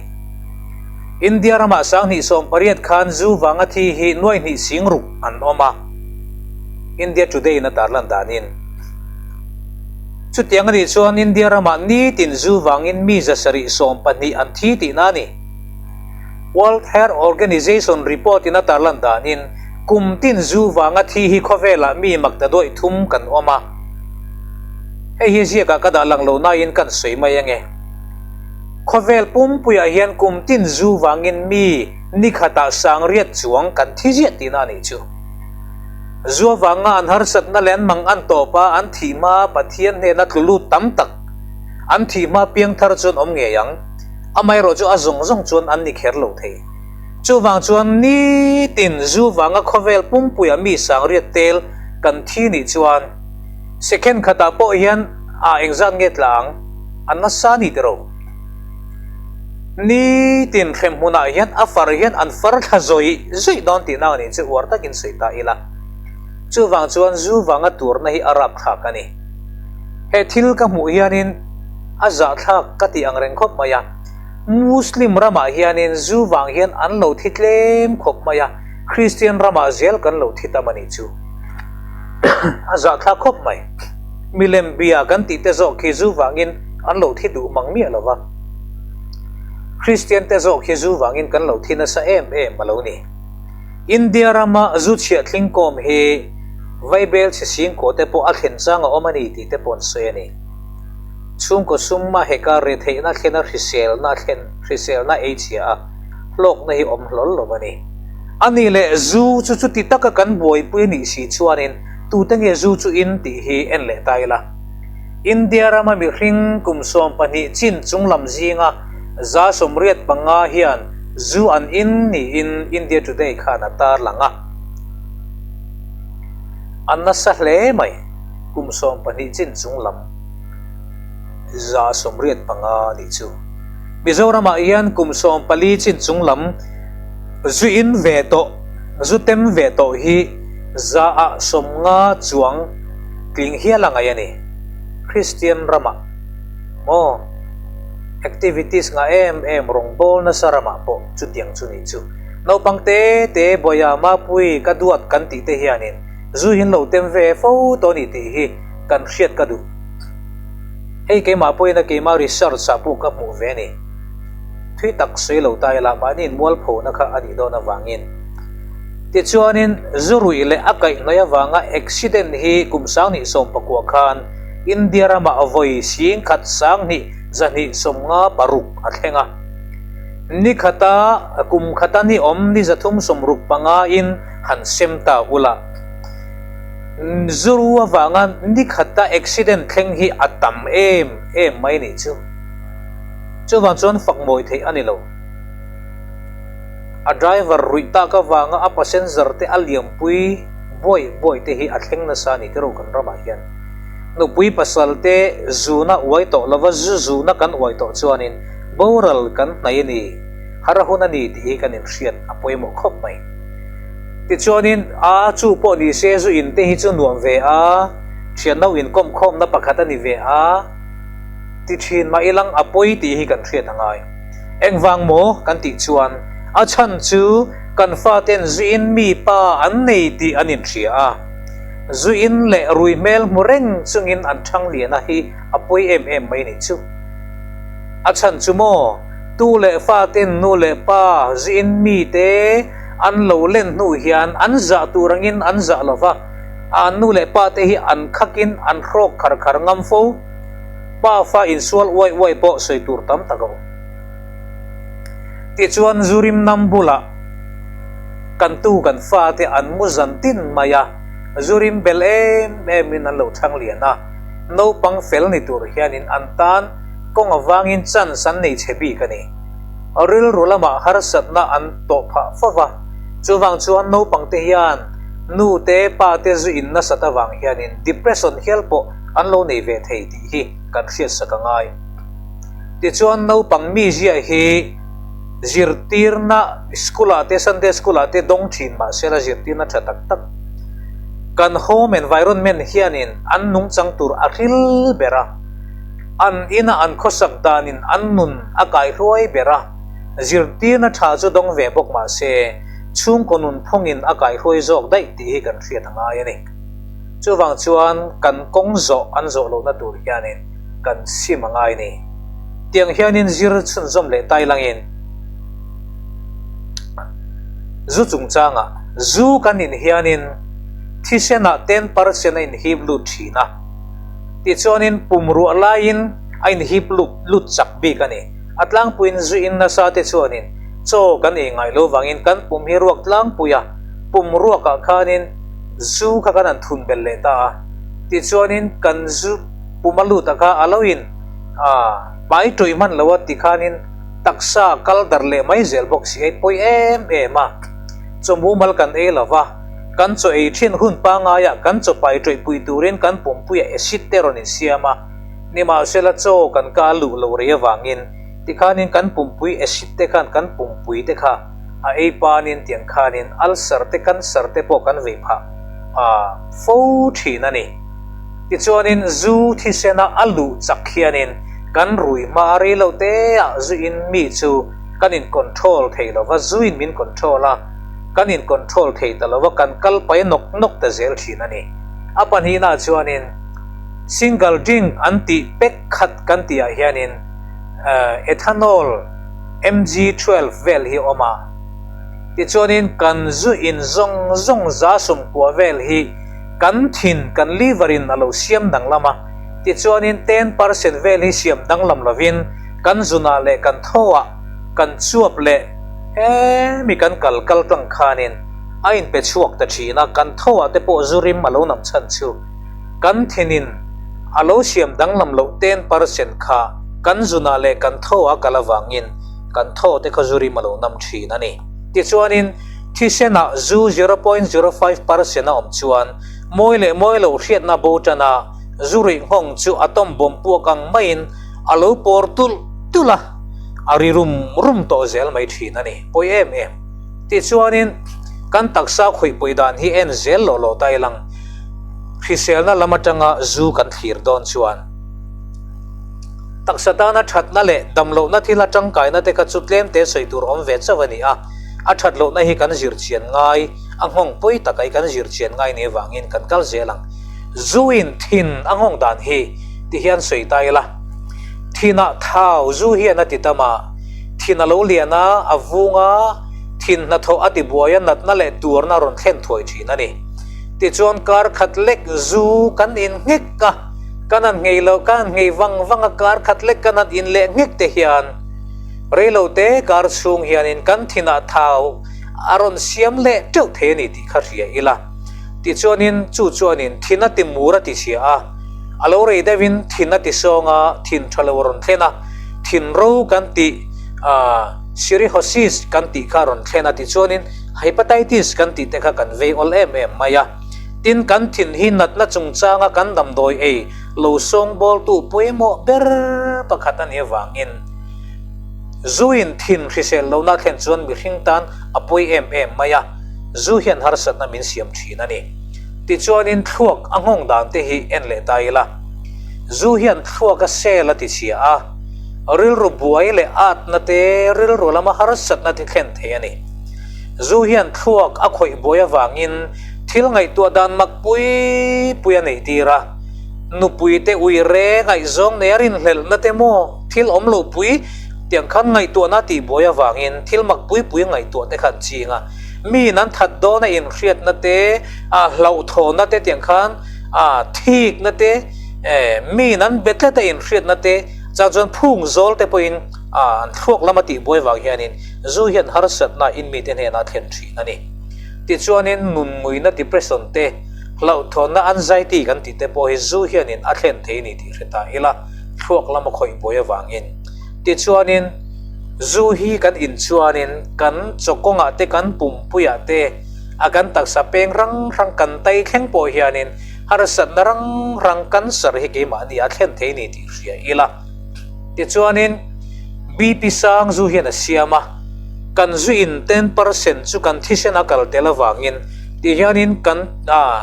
India ramah 2018 khan zu vanga thi hi nuai hnih sing ruk an awm a, India Today in a tarlan danin. Chutiang a nih chuan India ramah nitin zu vangin mi 712 an thi tihna a ni. World Health Organization report in a tarlan danin kum tin zu vanga thi hi khawvelah mi makta duaih thum kan awm a. Hei hi ziakah ka dah lang lo nain kan sawi mai ange. Khawvel pumpuiah hian kum tin zu vangin mi nikhatah sangriat chuang kan thi ziah tihna a nih chu. Zu avanga an harsatna leh an mang an tawp a, an thih hma Pathian hnena tlu lut tam tak an thih hma piangthar chuan awm ngei ang. Amaherawh chu a zawng zawng chuan an ni kher lo thei. Chuvang chuan nitin zu vanga khawvel pumpuia mi sangriat tel kan thi nih chuan second khatah pawh hian a engzat nge tla ang? A nasa ni tiro. Nitin hrem hmunah hian a far hian an far thla zawih zawih dawn tihna a nih chu uar takin sawi ta ila. Chuvang chuan zu vanga turna hi a rapthlak a ni. He thil ka hmuh hianin a zahthlak ka tih ang reng khawp mai a. Muslim ramah hianin zu vang hian an lo thi tlem khawp mai a, Kristian ramah zel kan lo thi tam a nih chu. A zahthlak khawp mai. Milem bia kan tih te zawk khi zu vangin an lo thi duh mang miah lo va. Kristian te zawk hi zu vangin kan lo thi nasa em em a lo ni. India rama zu chhiah thlingkawm hi Vaibel chhe singkaw te pawh a thlen chang a awm a ni tih te pawh an sawi a ni. Chhungkaw sum a heka retheihna thlena hriselna thlen hriselna ei chhia a hlawkna hi awm hlawl lo a ni. A nih leh zu chu chuti taka kan buaipui a nih si chuanin tute nge zu chu in tih hi en leh ta ila. India rama mihring kum 12 chin chunglam zinga 85 hian zu an in niin India Today khan a tarlang a. A nasa hle mai, kum 12 chin chunglam 85 nih chu. Mizoramah hian kum 14 chin chunglam zu in ve tawh, zu tem ve tawh hi 50% chuang tling hial a ngaih a ni. Kristian ramah maw activities ngah em em rawngbâwl nasa ramah pawh chutiang chu nih chu. Naupang te te Bawia Mapui ka duat kan tih te hianin zu hin lo tem ve fo tawh a ni tih hi kan hriat ka duh. Hei keimah pawhin a keimah research ah pawh ka hmuh ve a ni. Thui tak sawi lo ta ila mahni inmualphona kha a nih dawn avangin. Tichuanin, zu ruih leh a kaihhnawih avanga accident hi kum 2019 khan India ramah vawi 1256 a thleng a. Ni khata kum khata ni awm ni 365 in han sem ta ula. Zu ru avanga ni khata accident thleng hi a tam em em mai nih chu. Chuvang chuan fak mawi theih a ni lo. A driver ruih tak avanga a passenger te a liampui buai buai te hi a thleng nasa a ni tiraw kan ramah hian. Nupui pasal te zuna uai tawh lova zu zuna kan uai tawh chuanin boral kan hnai a ni, har a hun a ni tih hi kan inhriat a pawimawh khawp mai. Tichuanin a chu pawh ni se zu in te hi chu nuam ve a, thianno inkawmkhawmna pakhat a ni ve a, ti thin mah ilang a pawi tih hi kan hriat a ngai. Engvang maw kan tih chuan a chhan chu kan faten zuin mi pa an nei tih an inhria a, zuin leh rui hmel hmu reng chungin an thang lian a hi a pawi em em mai nih chu. A chhan chu maw tu leh faten nu leh pa zuin mi te an lo len hnu hian an zah tur angin an zah lo va, an nu leh pa te hi an khakin an hrawk khar khar ngam fo. Pa fa insual uai uai pawh sawi tur tam tak a awm. Tichuan Zurim nam bulah kan tu kan fate an mu zan tin mai a, Zurim bel em emin an lo thang lian a, naupang fel ni tur hianin an tan kawng avangin chance an nei chhe bik a ni. Rilru lamah harsatna an tawh phah fo va, chuvang chuan naupang te hian nu te pa te zu in nasat avang hianin depression hial pawh an lo nei ve thei tih hi kan hriatsak a ngai. Tichuan naupang mi ziah hi zirtirna school-ah te Sunday school-ah te dawng thin mah sela zirtirna tha tak tak kan home environment hianin an nungchang tur a hril ber a, an ina an khawsak danin an nun a kaihruai ber a, zirtirna tha chu dawng ve bawk mah se chhungkaw nunphungin a kaihruai zawk daih tih hi kan hriat a ngai a ni. Chuvang chuan kan kawng zawh an zawh lohna tur hianin kan sim a ngai ni. Tiang hianin zir chhunzawm leh tai langin zu chungchangah zu kan in hianin thisenah 10% a inhip lut thin a, tichuanin pum ruah laiin a inhip lut lut chak bik a ni. A tlangpuiin zu in nasa te chuanin chaw kan ei ngai lo vangin kan pum hi ruak tlangpui a, pum ruakah khanin Zu kha kan han thun belh leh ta a, tichuanin kan zu pum a lut a kha a lo in a pai tawih hman lo a tikhanin Taksa kal darh leh mai zel bawk si ei pawi em em a. Chaw mumal kan ei lo va, kan chaw ei thin hun pangaiah kan chaw pai tawih pui turin kan pumpuiah acid te rawn insiam a. Nimahsela chaw kan ka luh loh rei avangin tikhanin kan pumpui acid te khan kan pumpui te kha a ei panin tiang khanin ulcer te cancer te pawh kan vei phah a fo thin a ni. Tichuanin zu thisena a luh chak hianin kan rui hma a rei lo te ah zu in mi chu kan in control thei lo va, zu in min control a, kan in control thei ta lo va, kan kal pai nawk nawk ta zel thin a ni. A pahnihna chuanin single drink an tih pek khat kan tih ah hianin ethanol mg 12 vel hi a awm a, tichuanin kan zu in zawng zawng 90 vel hi Kan thin, kan liver in a lo siam danglam a, tichuanin 10% vel hi siam danglam lovin kan zunah leh kan thawah kan chuap leh hemi kan kal kal tlang khanin a inpe chhuak ta thin a, kan thawah te pawh zu rim a lo nam chhan chu kan thinin a lo siam danglam loh 10% kha kan zunah leh kan thawah a kal avangin kan thaw te kha zu rim a lo nam thin a ni. Tichuanin. Thisenah zu 0.05% a awm chuan mawi leh mawi lo hriatna bo tana zu ruih nghawng chu atom bomb puak ang maiin a lo pawr tulh tulh a, a ri rum rum tawh zel mai thin a ni. Pawi em em. Tichuanin kan taksa khawih pawi dan hi en zel loh loh ta ilang hriselna lam atanga zu kan thlir dawn chuan taksa tana thatna leh damlohna thila tangkaina te kha chu tlemte sawi tur awm ve chauh a ni a. A that lohna hi kan zir chian ngai, a nghawng pawi taka hi kan zir chian ngai nih avangin kan kal zel ang. Zu in thin a nghawng dan hi ti hian sawi ta ila. Thinah thau zu hian a ti tam a, thin a lo lian a, a vung a, thin hnathawh a ti buai a, natna leh tuarna a rawn thlen thuai thin a ni. Tichuan kar khat lek zu kan in nghek a, kan han nghei lo, kan han nghei vang vang a, kar khat lek kan han in leh nghek te hian, Reilote kar chhung hianin kan thinah thau a rawn siam leh teuh thei a ni tih kha hria ila. Tichuanin chu chuanin thin a ti mur a ti chhia a, a lo rei deuhin thin a ti sawng a, thin tha lo a rawn thlen a, thin ro kan tih cirrhosis kan tih kha a rawn thlen a, tichuanin hepatitis kan tih te kha kan vei awl em em mai a. Tin, kan thin hi natna chungchanga kan damdawi ei lo sawngbawltu pawimawh ber pakhat a nih avangin, Zuin thin hrisel lohna thlen chuan mihring tan a pawi em em mai a, zu hian harsatna min siam thin a ni. Tichuanin thluak a nghawng dan te hi en leh ta ila. Zu hian thluak a sel a ti chhia a, rilru buai leh atna te rilru lama harsatna ti thlen thei a ni. Zu hian thluak a khawih buai avangin thil ngaihtuah dan mak pui pui a neih tir a, nupui te ui reng ngaihzawng nei a rinhlelhna te maw? Thil awm loh pui tiang khan ngaihtuahna tih buai avangin thil mak pui pui ngaihtuah te khan ching a, miin an that dawn a inhriatna te, a hlauhthawnna te tiang khan a thikna te, miin an be tlat a inhriatna te chang chuan phung zawl te pawhin an thluak lama tih buai vang hianin zu hian harsatna in mite hnenah thlen thin a ni. Tichuanin nun nguina depression te, hlauhthawnna anxiety kan tih te pawh hi zu hianin a thlen thei a ni tih hre ta ila. thluak lama khawih buai avangin. Tichuanin, zu hi kan in chuanin kan chawkawngah te kan pumpuiah te a kan taksa peng rang rang kan tai thleng pawh hianin harsatna rang rang cancer hi keimahni a thlen thei ni tih hria ila. Tichuanin, BP sang zu hian a siam a, kan zu in 10% chu kan thisen a kal tel avangin ti hianin kan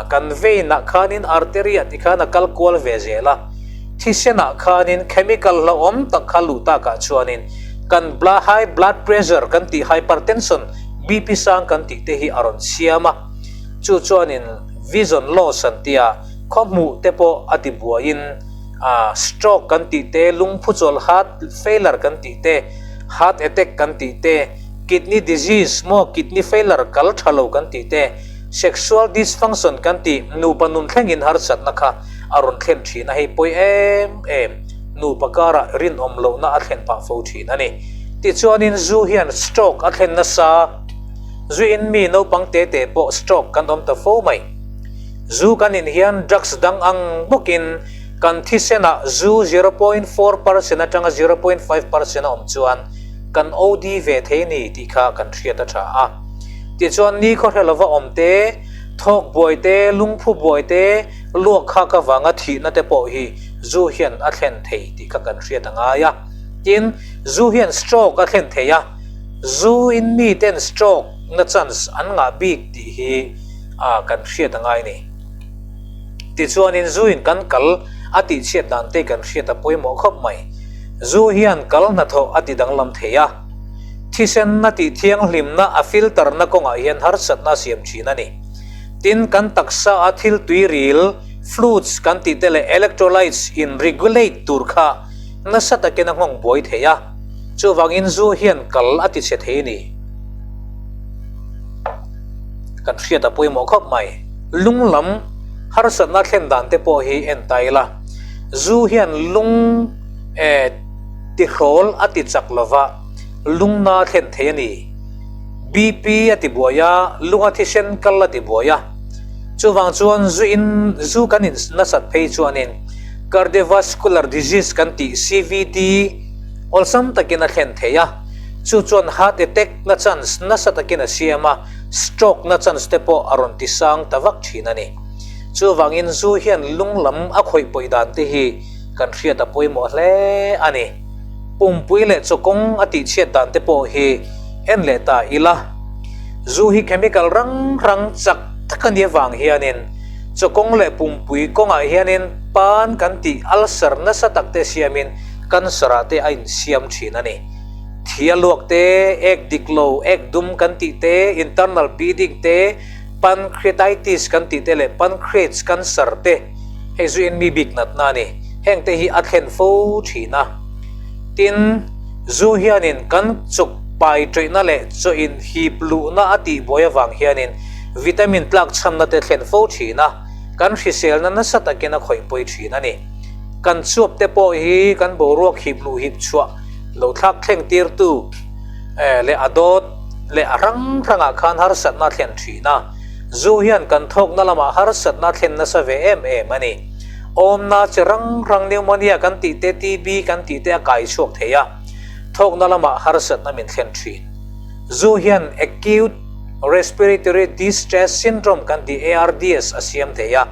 kan vein ah khanin artery ah tikhan a kal kual ve zel a. Thisenah khanin chemical hlauhawm tak kha luh takah chuanin kan high blood pressure kan tih hypertension, BP sang kan tih te hi a rawn siam a. Chu chuanin vision loss an tia khaw hmuh te pawh a ti buaiin stroke kan tih te, lungphu chawl heart failure kan tih te, heart attack kan tih te, kidney disease maw kidney failure kal tha lo kan tih te, sexual dysfunction kan tih nupa nun thlengin harsatna kha a rawn thlen thin a, hei pawi em em nupa karah rinawm lohna a thlen pah fo thin a ni. Tichuanin zu hian stroke a thlen nasa, zu in mi naupang te te pawh stroke kan awm ta fo mai. Zu kan in hian drugs dang ang bawkin kan thisenah zu 0.4% atanga 0.5% a awm chuan kan OD ve thei ni tih kha kan hriat a tha a. Tichuan nikhaw hre lova awm te, thawk buai te, lungphu buai te, luak khak avanga thihna te pawh hi zu hian a thlen thei tih kha kan hriat a ngai a. Tin, zu hian stroke a thlen thei a, zu in miten stroke na chance an ngah bik tih hi kan hriat a ngai a ni. Tichuanin zu in kan kal a tihchhiat dan te kan hriat a pawimawh khawp mai. Zu hian kal hnathawh a ti danglam thei a, thisenna tih thianghlimna a filter na kawngah hian harsatna a siam thin a ni. Tin, kan taksa a thil tui ril, fluids kan tih te leh electrolytes in regulate tur kha nasa takin a nghawng buai thei a, chuvangin zu hian kal a ti chhe thei a ni. Kan hriat a pawimawh khawp mai. Lung lam harsatna thlen dan te pawh hi en ta ila, zu hian lung eh tihrawl a ti chak lova, lungna a thlen thei a ni. BP a ti buai a, lunga thisen kal a ti buai a. Chuvang chuan zu in zu kan in nasat phei chuanin cardiovascular disease kan tih CVD awlsam takin a thlen thei a, chu chuan heart attack na chance nasa takin a siam a, stroke na chance te pawh a rawn ti sang ta vak thin a ni. Chuvangin zu hian lung lam a khawih pawih dan te hi kan hriat a pawimawh hle a ni. Pumpui leh chawkawng a tihchhiat dan te pawh hi en leh ta ila. Zu hi chemical rang rang chak tak a nih avang hianin chawkawng leh pumpui kawngah hianin pan kan tih ulcer nasa tak te siamin cancer ah te a insiam thin a ni. Thi a luak te, ek dik lo, ek dum kan tih te, internal bleeding te, pancreatitis kan tih te leh pancreas cancer te hei zu in mi bik natna a ni. Heng te hi a thlen fo thin a. Tin, zu hianin kan chuk pai ṭawihna leh chaw in hip luhna a tih buai avang hianin vitamin tlak chhamna te thlen fo thin a, kan hriselna nasa takin a khawih pawi thin a ni. Kan chuap te pawh hi kan boruak hip luh hip chhuah lo thlak thleng tirtu leh a dawt leh a hrang hrangah khan harsatna a thlen thin a, zu hian kan thawkna lamah harsatna a thlen nasa ve em em a ni. Awmna chi rang rang pneumonia kan tih te, TB kan tih te a kai chhuak thei a, thawkna lamah harsatna min thlen thin. Zu hian Acute Respiratory Distress Syndrome kan tih ARDS a siam thei a,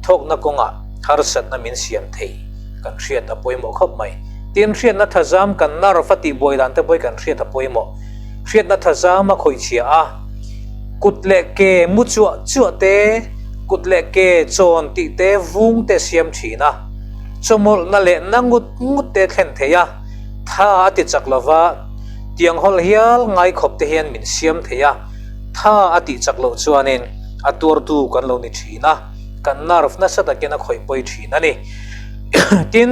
thawkna kawngah harsatna min siam thei kan hriat a pawimawh khawp mai. Tin, hriatna thazam kan nerve a tihbuai dan te pawh hi kan hriat a pawimawh. Hriatna thazam a khawih chhia a, kut leh ke mu chuah chuah te, kut leh ke chawn tih te, vung te siam thin a, chawmawlhna leh na ngut ngut te thlen thei a, tha a ti chak lo va, tiang hawlh hial ngai khawp te hian min siam thei a, tha a tih chak loh chuanin a tuartu kan lo ni thin a, kan nerve nasa takin a khawih pawi thin a ni. Tin,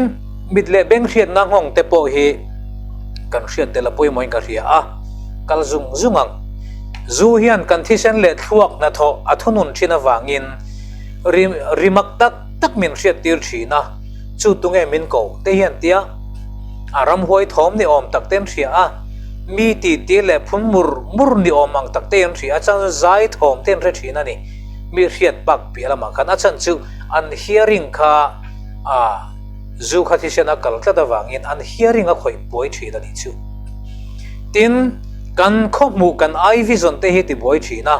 mit leh beng hriatna nghawng te pawh hi kan hriat tel a pawimawhin ka hria a, kal zung zung ang. Zu hian kan thisen leh thluak hnathawh a thunun thin avangin ri ri mak tak tak min hriat tir thin a, chu tunge min ko te hian tia a ramhuai thawm ni awm tak te an hria a, mi ti ti leh phun mur mur ni awm ang tak te an hria a, chuan zai thawm te an hre thin a ni. Mi hriat bak piah lamah khan a chhan chu an hearing kha a zu kha thisen a kal tlat avangin an hearing a khawih buai thin a nih chu. Tin, kan khaw hmuh kan eye vision te hi ti buai thin a,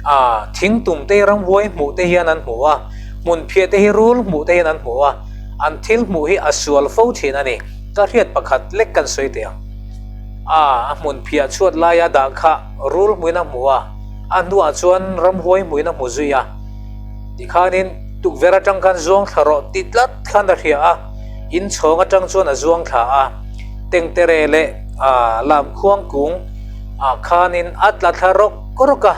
a thing tum te hi ramhuai hmuh te hian an hmu a, hmun phiah te hi rul hmuh te hian an hmu a, an thil hmuh hi a sual fo thin a ni. Ka hriat pakhat lek kan sawi teh ang. A, a hmun phiah chhuat laia dah kha rul hmuin a hmu a, a hnuah chuan ramhuai hmuin a hmu zui a. Tikhanin tukverh atang khan zuang thla rawh ti tlat khan a hria a, inchhawng atang chuan a zuang thla a, tengtere leh lamkhuang kung ah khanin a tla thla rawk rawk a,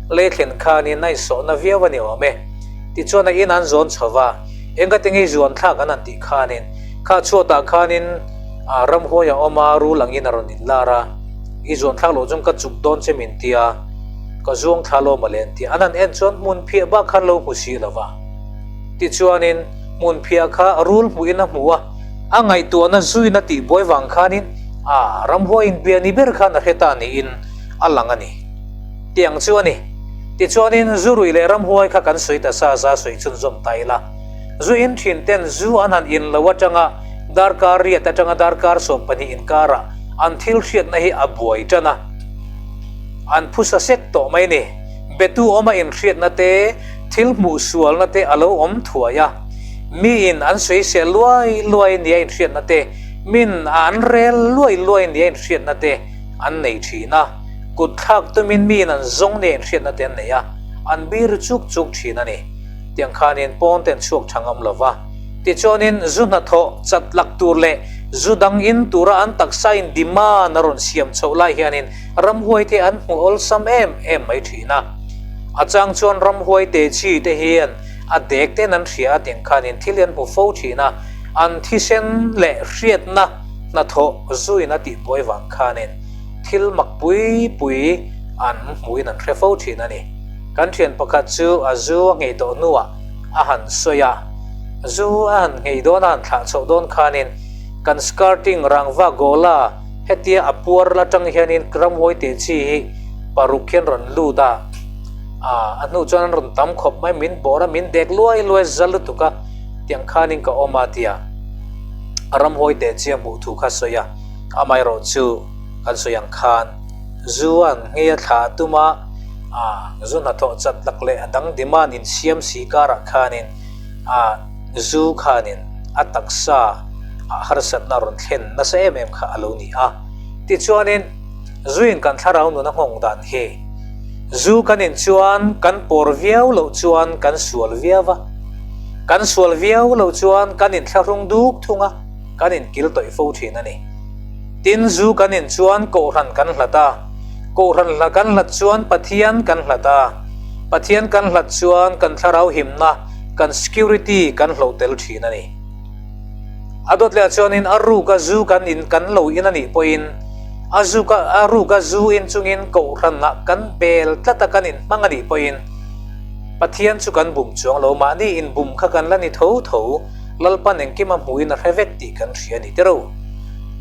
lei thlen khanin a insawhna viau a ni awm e. Tichuan a in an zawn chho va, engati nge zuan thlak an han tih khanin kha chhuatah khanin ramhuai a awm a, rul angin a rawn inlar a, i zuan thlak loh chuan ka chuk dawn che min ti a. Ka zuang thla lo mawle an ti. An han en chuan hmun phiah bak khan lo hmu si lo va. Tichuanin hmun phiah kha rul hmuhin a hmu a, a ngaihtuahna zuina tih buai vang khanin a ramhuai inbia ni ber khan a hre ta niin a lang a ni. Tiang chu a ni. Tichuanin zu ruih leh ramhuai kha kan sawi ta sa za sawi chhunzawm ta ila. Zu in thin ten zu an han in lo atanga darkar riat atanga darkar 12 inkarah. An thil hriatna hi a buai tan a, an phusa sek tawh mai ni. Betu awma inhriatna te, thil hmuh sualna te a lo awm thuai a. Miin an sawisel luai luai nia inhriatna te, min a an rel luai luai nia inhriatna te an nei thin a. Kut thlak tumin miin an zawng nia inhriatna te an nei a, an bir chuk chuk thin a ni. Tiang khanin pawn te an chhuak tha ngam lo va. Tichuanin zu hnathawh chat lak tur leh zu dang in tura an taksa in demand a rawn siam chhoh lai hianin ramhuai te an hmu awlsam em em mai thin a. A chang chuan ramhuai te chi te hian a dek ten an hria a tiang khanin thil hi an hmu fo thin a, an thisen leh hriatna hnathawh zuin a tihbuai vang khanin thil mak pui pui an hmuin an hre fo thin a ni. Kan thian pakhat chu a zu a nghei tawh hnuah a han sawi a, zu a han nghei dawn a han thlah chhoh dawn khanin kan skirting rangva gola hetia a puar atang hianin ramhuai teh chi hi paruk hian rawn lut a, a hnu chuan an rawn tam khawp mai min bawr a min dek luai luai za lutuk a tiang khanin ka awm a tia ramhuai teh chi a hmuh thu kha sawi a, amaherawh chu kan sawi ang khan zu a han nghei a thlah a tum a. A zu hnathawh chat lak leh a dang demand insiam si karah khanin a zu khanin a taksa ah harsatna rawn thlen nasa em em kha a lo ni a. Tichuanin zuin kan thlarau nun a nghawng dan hi zu kan in chuan kan pawr viau loh chuan kan sual viau a, kan sual viau loh chuan kan inthlahrung duk thung a, kan inkil tawih fo thin a ni. Tin zu kan in chuan kohhran kan hlat a. Kohhran hla kan hlat chuan Pathian kan hlat a, Pathian kan hlat chuan kan thlarau himna, kan security kan hloh tel thin a ni. A dawt leh ah chuanin a ruka zu kan in kan lo in a nih pawhin a zuka a ruka zu in chungin kohhran ah kan bel tlat a kan in hmang a nih pawhin Pathian chu kan bum chuang lo mahni in bum kha kan la ni tho tho, Lalpan engkim a hmuhin a hre vek tih kan hria a ni tiro.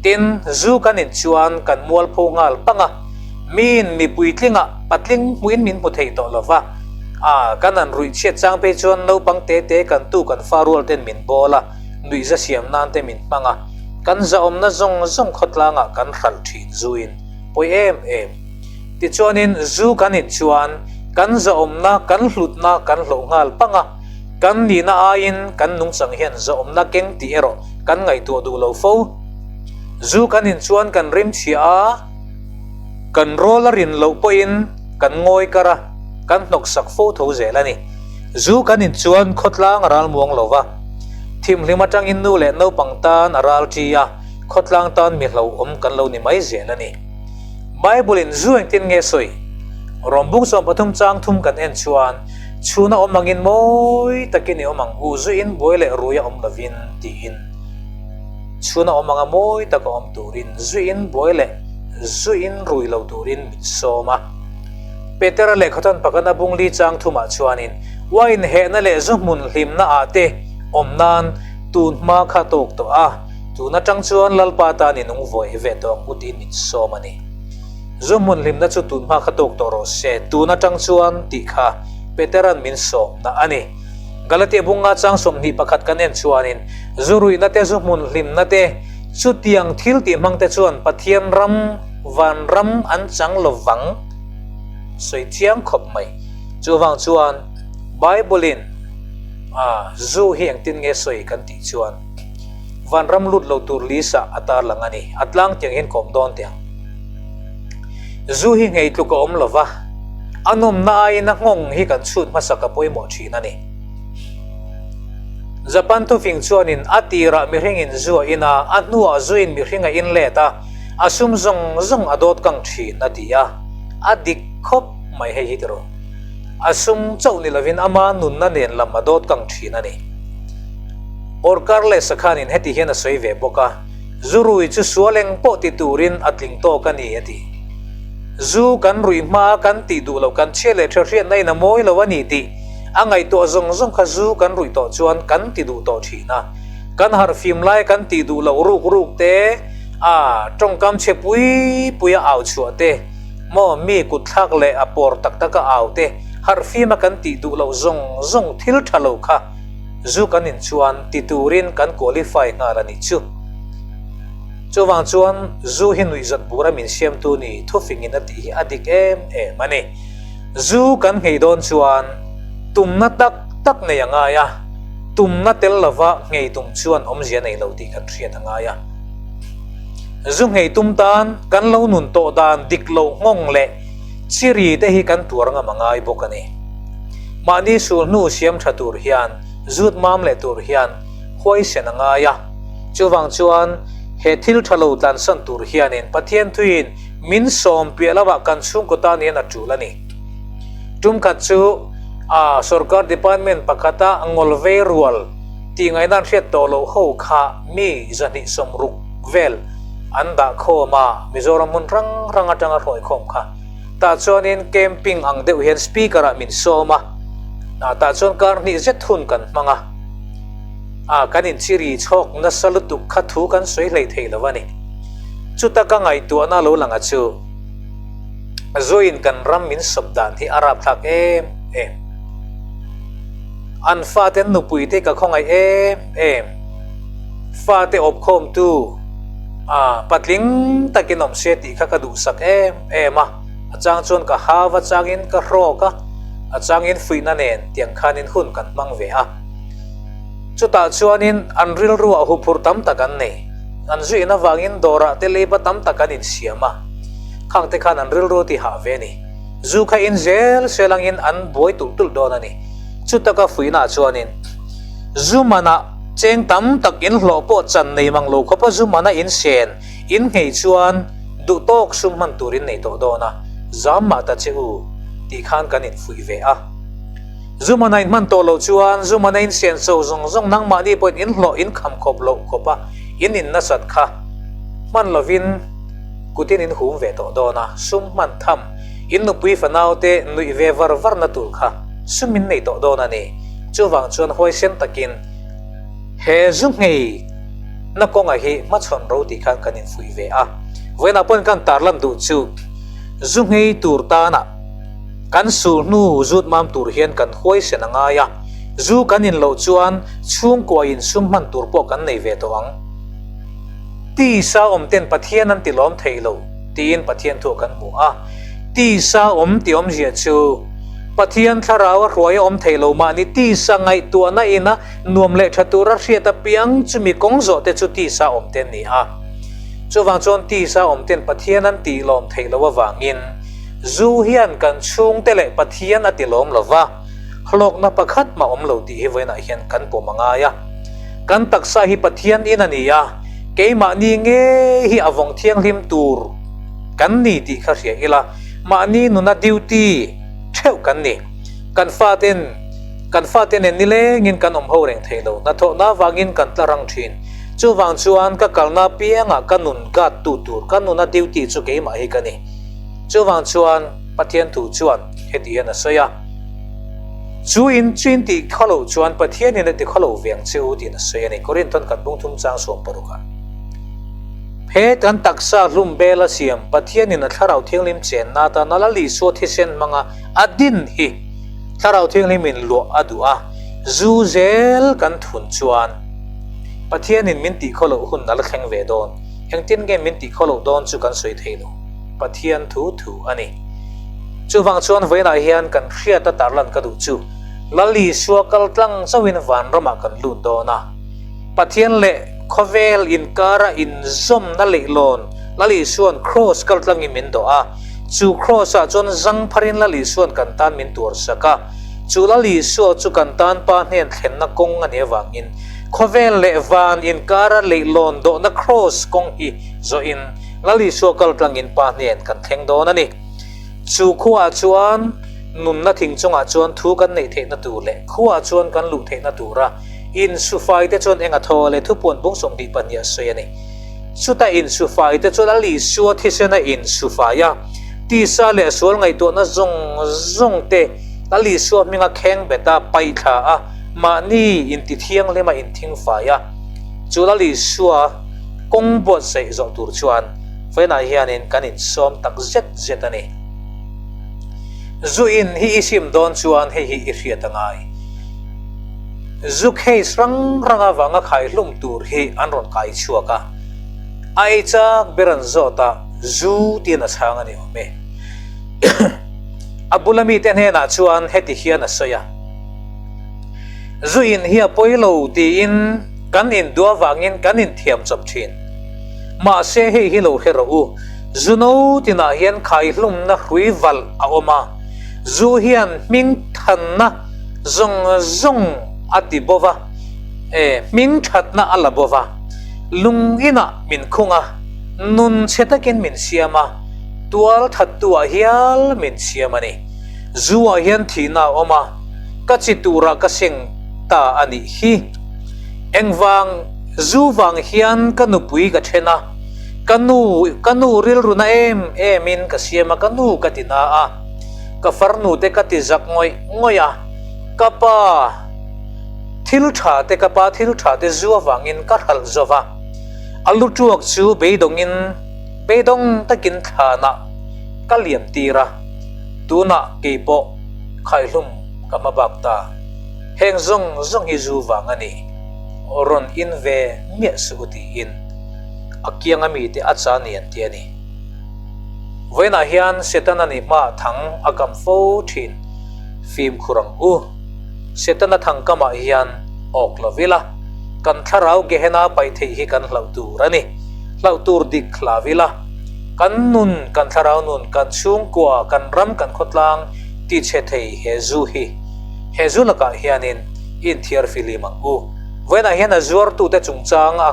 Tin, zu kan in chuan kan mualpho nghal pang a, miin mi puitlingah patling hmuhin min hmu thei tawh lo va, a kan han ruih chhiat chang phei chuan naupang te te kan tu kan fa rual ten min bawl a, nuihza siam nan te min hmang a, kan zahawmna zawng zawng khawtlangah kan hralh thin zuin pawi em em. Tichuanin zu kan in chuan kan zahawmna kan hlutna kan hloh nghal pang a, Kan nihna aiin kan nungchang hian zawmna keng tih erawh kan ngaihtuah duh lo fo. Zu kan in chuan kan rim chhia a, kan rawl a rin loh pawhin kan ngawi kar a, kan hnawksak fo tho zel a ni. Zu kan in chuan khawtlang a ral muang lo va, thimhlim atangin nu leh naupang tan a ral ṭi a, khawtlang tan mi hlauhawm kan lo ni mai zel a ni. Bible-in zu engtin nge sawi? Rawmbung 13 chang thum kan en chuan, Chhuna awm angin mawi takin i awm ang u, zuiin buai leh rui a awm lovin, tiin. Chhuna awm anga mawi taka awm turin, zuiin buai leh zuiin rui lo turin min sawm a. Petera lehkhathawn pakhat a bung li chang thumah chuanin, Wine hehna leh zu hmun hlimna ah te awm nan tun hma kha tawk tawh a, tun atang chuan Lalpa tan i nung vawi ve tawh ang u tiin min sawm a ni. Zu hmun hlimna chu tun hma kha tawk tawh rawh se, tun atang chuan tih kha Petera'n min sawmna a ni. Galatia bunga chang 21 kan en chuanin, zu ruihna te, zu hmun hlimna te, chutiang thil tih hmang te chuan Pathian ram, van ram an chang lo vang. Sawi chiang khawp mai. Chuvang chuan Bible-in a zu hi engtin nge sawi kan tih chuan, Vanram lut lo tur lisa a tarlang a ni. A tlang tiang hian ka awm dawn teh ang. Zu hi nghei tluk a awm lo va, a nawmna aiin a nghawng hi kan chhut hmasak a pawimawh thin a ni. Japan thufing chuanin a tirah mihringin zu a in a, a hnuah zuin mihring a in let a, a sum zawng zawng a dawt kang thin a ti a. A dik khawp mai hei hi tiraw. A sum chauh ni lovin ama nunna nen lam a dawt kang thin a ni. Orkar leh Sakhanin heti hian a sawi ve bawk a, Zu rui chu sual eng pawh ti turin a tling tawk a ni, a ti. Zu kan ruih hmaa kan tih duh loh kan chhiat leh tha hriatna in a mawi lo a ni tih a ngaihtuah zawng zawng kha zu kan ruih tawh chuan kan ti duh tawh thin a. Kan harhfim lai kan tih duh loh ruk ruk te, a tawngkam chhe pui pui a au chhuah te, maw mi kut thlak leh a pawr tak tak a au te, harhfima kan tih duh loh zawng zawng thil tha lo kha Zu kan in chuan ti turin kan qualify nghal a nih chu. Chuvang chuan zu hi nuihzat bura min siamtu ni thufingin a tih hi a dik em em a ni. Zu kan nghei dawn chuan tumna tak tak nei a ngai a, tumna tel lova nghei tum chuan awmzia nei lo tih kan hriat a ngai a. Zu nghei tum tan kan lo nun tawh dan dik loh nghawng leh chiri te hi kan tuar ngam a ngai bawk a ni. Mahni sul hnu siam tha tur hian zut mam leh tur hian huaisen a ngai a. Chuvang chuan he thil tha lo tlansan tur hianin Pathian thuiin min sawm piah lovah kan chhungkaw tan hian a tul a ni. Tum khat chu a sorkar department pakhata ngawlvei rual tih ngaihna an hriat tawh loh ho kha mi 260 vel an dah khawm a, Mizoram hmun hrang hrang atanga hruai khawm kha. Tah chuanin camping ang deuh hian speaker ah min sawm a, tah chuan kar hnih zet hun kan hmang a. A, kan inchiri chhawk nasa lutuk kha thu kan sawi hlei thei lo a ni. Chuta ka ngaihtuahna lo lang a chu, Zuiin kan ram min sawp dan hi a rapthlak em em. An fate an nupuite ka khawngaih em em. Fate awpkhawmtu, a, patling takin awm se tih kha ka duhsak em em a. A chang chuan ka hau a changin ka hrawk a, a changin fuihna nen tiang khanin hun kan hmang ve a. Chutah chuanin an rilruah huphurh tam tak an nei. An zuiin avangin dawrah te leiba tam tak an insiam a, khangte khan an rilru ti hah ve a ni. Zu kha in zel sel angin an buai tulh tulh dawn a ni. Chutaka fuihnaah chuanin zu manah cheng tam tak in hlawh pawh chan nei mang lo khawpa zu mana in sen in nghei chuan duh tawk sum hman tur in nei tawh dawn a, zam mah ta che u tih khan kan infuih ve a. Zu mana in hman tawh loh chuan zu mana in sen so zawng zawng nangmahni pawhin in hlawh in kham khawp loh khawp a, in in nasat kha hman lovin kutin in hum ve tawh dawn a, sum hman tham in nupui fanaute nuih ve var var na tur kha sum in nei tawh dawn a ni. Chuvang chuan huaisen takin he zu nghei na kawnga hi hmachhawn ro tih khan kan infuih ve a. Vawiinah pawhin kan tarlan duh chu zu nghei tur tana Kan sul hnu zut mam tur hian kan huaisen a ngai a, zu kan in loh chuan chhungkua in sum hman tur pawh kan nei ve tawh ang. Tisa awm ten Pathian an ti lawm thei lo tiin Pathian thu kan hmu a. Tisa awm tih awmzia chu Pathian thlarau a hruai a awm thei lo mahni tisa ngaihtuahna ina nuam leh tha tura hriat apiang chumi kawng zawh te chu tisa awm te an ni a. Chuvang chuan tisa awm ten Pathian an tih lawm theih loh avangin Zu hian kan chhungte leh Pathian a ti lawm lo va, hlawkna pakhat mah awm lo tih hi vawiinah hian kan pawm a ngai a. Kan taksa hi Pathian in a ni a, keimahni ngei hi a vawng thianghlim tur kan ni tih kha hria ila, mahni nuna duty theuh kan ni. Kan faten kan fate nen nilengin kan awm ho reng thei lo, hnathawhna avangin kan tla rang thin. Chuvang chuan ka kalna apiangah ka nun guard tu tur, ka nuna duty chu keimah hi ka ni. Chuvang chuan Pathian thu chuan heti hian a sawi a, Chu in chu in tih khaw loh chuan Pathianin a ti khaw lo ve ang che u tiin a sawi a ni, Korinthon kan bung thum chang sawm parukah. He kan taksa hlum bela siam Pathianin a Thlarau Thianghlim chenna atana Lal Isua thisen hmanga a din hi Thlarau Thianghlimin luah a duh a, zu zel kan thun chuan Pathianin min tih khaw loh hun a la thleng ve dawn. Engtin nge min tih khaw loh dawn chu kan sawi thei lo. Pathian thu thu a ni. Chuvang chuan vawiinah hian kan hriata tarlan ka duh chu Lal Isua kal tlang chauhin vanramah kan lut dawn a. Pathian leh khawvel inkara inzawmna leihlawn Lal Isua'n Kraws kal tlangin min dawh a. Chu Kraws-ah chuan zang pharin Lal Isua'n kan tan min tuarsak a. Chu Lal Isua chu kan tan Pa hnen thlenna kawng a nih avangin khawvel leh van inkara leihlawn dawhna Kraws kawng hi zawhin Lal Isua kal tlangin Pa hnen kan thleng dawn a ni. Chu khuaah chuan nunna thing chungah chuan thu kan neih theihna tur leh khuaah chuan kan luh theihna tura insufaite chuan eng a thaw leh thupuan bung 22 a sawi a ni. Chuta insufaite chu Lal Isua thisen a insufai a, tisa leh sual ngaihtuahna zawng zawng te Lal Isua hminga kheng bet a, paihthla a, mahni intithianghlim a inthingfai a. Chu Lal Isua. Kawng buatsaih zawh tur chuan vawiinah hianin kan insawm tak zet zet a ni. Zu in hi i sim dawn chuan hei hi i hriat a ngai. Zu case rang rang avanga khaihlum tur hi an rawn kai chhuak a. A ei chak ber an zawt a, zu tiin a chhang a ni awm e. A bula mite hnenah chuan heti hian a sawi a, Zu in hi a pawi lo tiin kan induh avangin kan inthiam chawp thin. Mahse hei hi lo hre rawh u, zu no tinah hian khaihlumna hrui valh a awm a, zu hian hming thanna zawng zawng a ti bo va, e, hming thatna a la bo va, lung inah min khung a, nun chhe takin min siam a, tual thattu-ah hial min siam a ni. Zu-ah hian thihna a awm a, ka chi turah ka seng ta a nih hi. Engvang zu vang hian ka nupui ka then a, ka nu, ka nu rilru na em emin ka siam a, ka nu ka ti na a, ka farnu te ka ti zak ngawih ngawih a, ka pa thil tha te, ka pa thil tha te zu avangin ka hralh zo va, a lu tuak chu beidawngin, beidawng takin thlanah ka liam tir a, tunah keipawh khaihlum ka hma bak ta. Heng zawng zawng hi zu vang a ni, rawn in ve miah suh u tiin a kianga mite a cha ni an ti a ni. Vawiinah hian Setana ni hmaah thang a kam fo thin, fimkhur ang u. Setana thang kamah hian awk lo ila, kan thlarau Gehenna paih theih hi kan hlauh tur a ni. Hlauh tur dik hlau ila, kan nun, kan thlarau nun, kan chhungkua, kan ram, kan khawtlang tichhe thei he zu hi. He zu lakah hianin i inthiar filim ang u. Vawiinah hian a zuartute chungchang a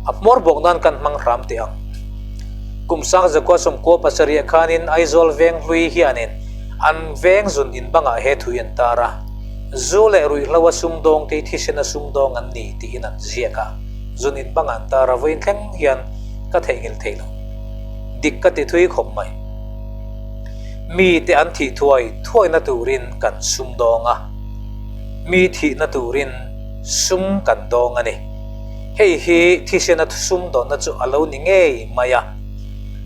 a hmawr bawk nan kan hmang hram teh ang. Kum sang zakua sawmkua pasarih khanin Aizawl veng hlui hianin an veng zun in bangah he thui an tar a, zu leh ruihhlo a sumdawng te hi thisen a sumdawng an ni tiin an ziak a, zun in bangah an tar a, vawiin thleng hian ka theihnghilh thei lo. Dik ka ti thui khawp mai. Mite an thih thuai thuaina turin kan sumdawng a, mi thihna turin sum kan dawng a ni. Hei hi thisena sumdawnna chu a lo ni ngei mai a.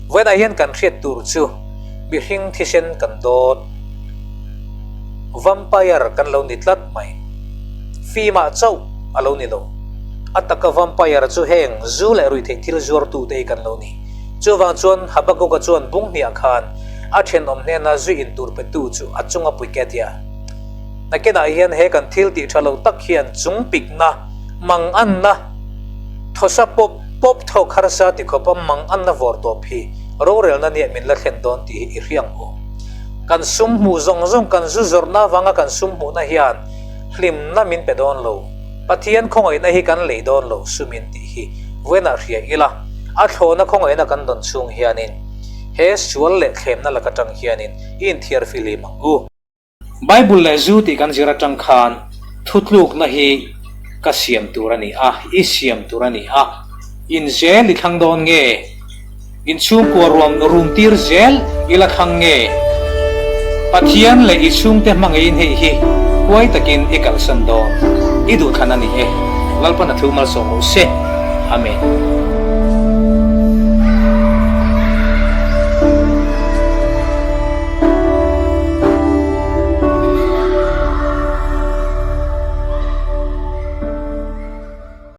Vawiinah hian kan hriat tur chu mihring thisen kan dawt, vampire kan lo ni tlat mai. Fimah chauh a lo ni lo. A taka vampire chu heng zu leh ruihtheih thil zuartute hi kan lo ni. Chuvang chuan Habakuka chuan bung hniah khan a thenawm hnena zui in tur petu chu a chunga pui ke tia. Nakinah hian he kan thil tih tha lo tak hian chung pikna, manganna, thawsa pawp pawp thawk harsa ti khawpa manganna vawr tawp hi rorelna nia min la thlen dawn tih hi i hriang u. Kan sum hmuh zawng zawng kan zu zawrhna avanga kan sum hmuhna hian hlimna min pe dawn lo. Pathian khawngaihna hi kan lei dawn lo sumin tih hi vawiinah hria ila, a thlawhna khawngaihna kan dawn chhung hianin he sual leh thlemna lak atang hianin i inthiar filim ang u. Bible leh zu tih kan zir atang khan thutlukna hi ka siam tur a ni a, i siam tur a ni a, in zel i thlang dawn nge? Inchhungkua ruam rum tir zel i la thlang nge? Pathian leh i chhungte hmangeiin hei hi huai takin i kalsan dawn. I duhthlan a ni e. Lalpan a thu malsawm rawh se. Amen.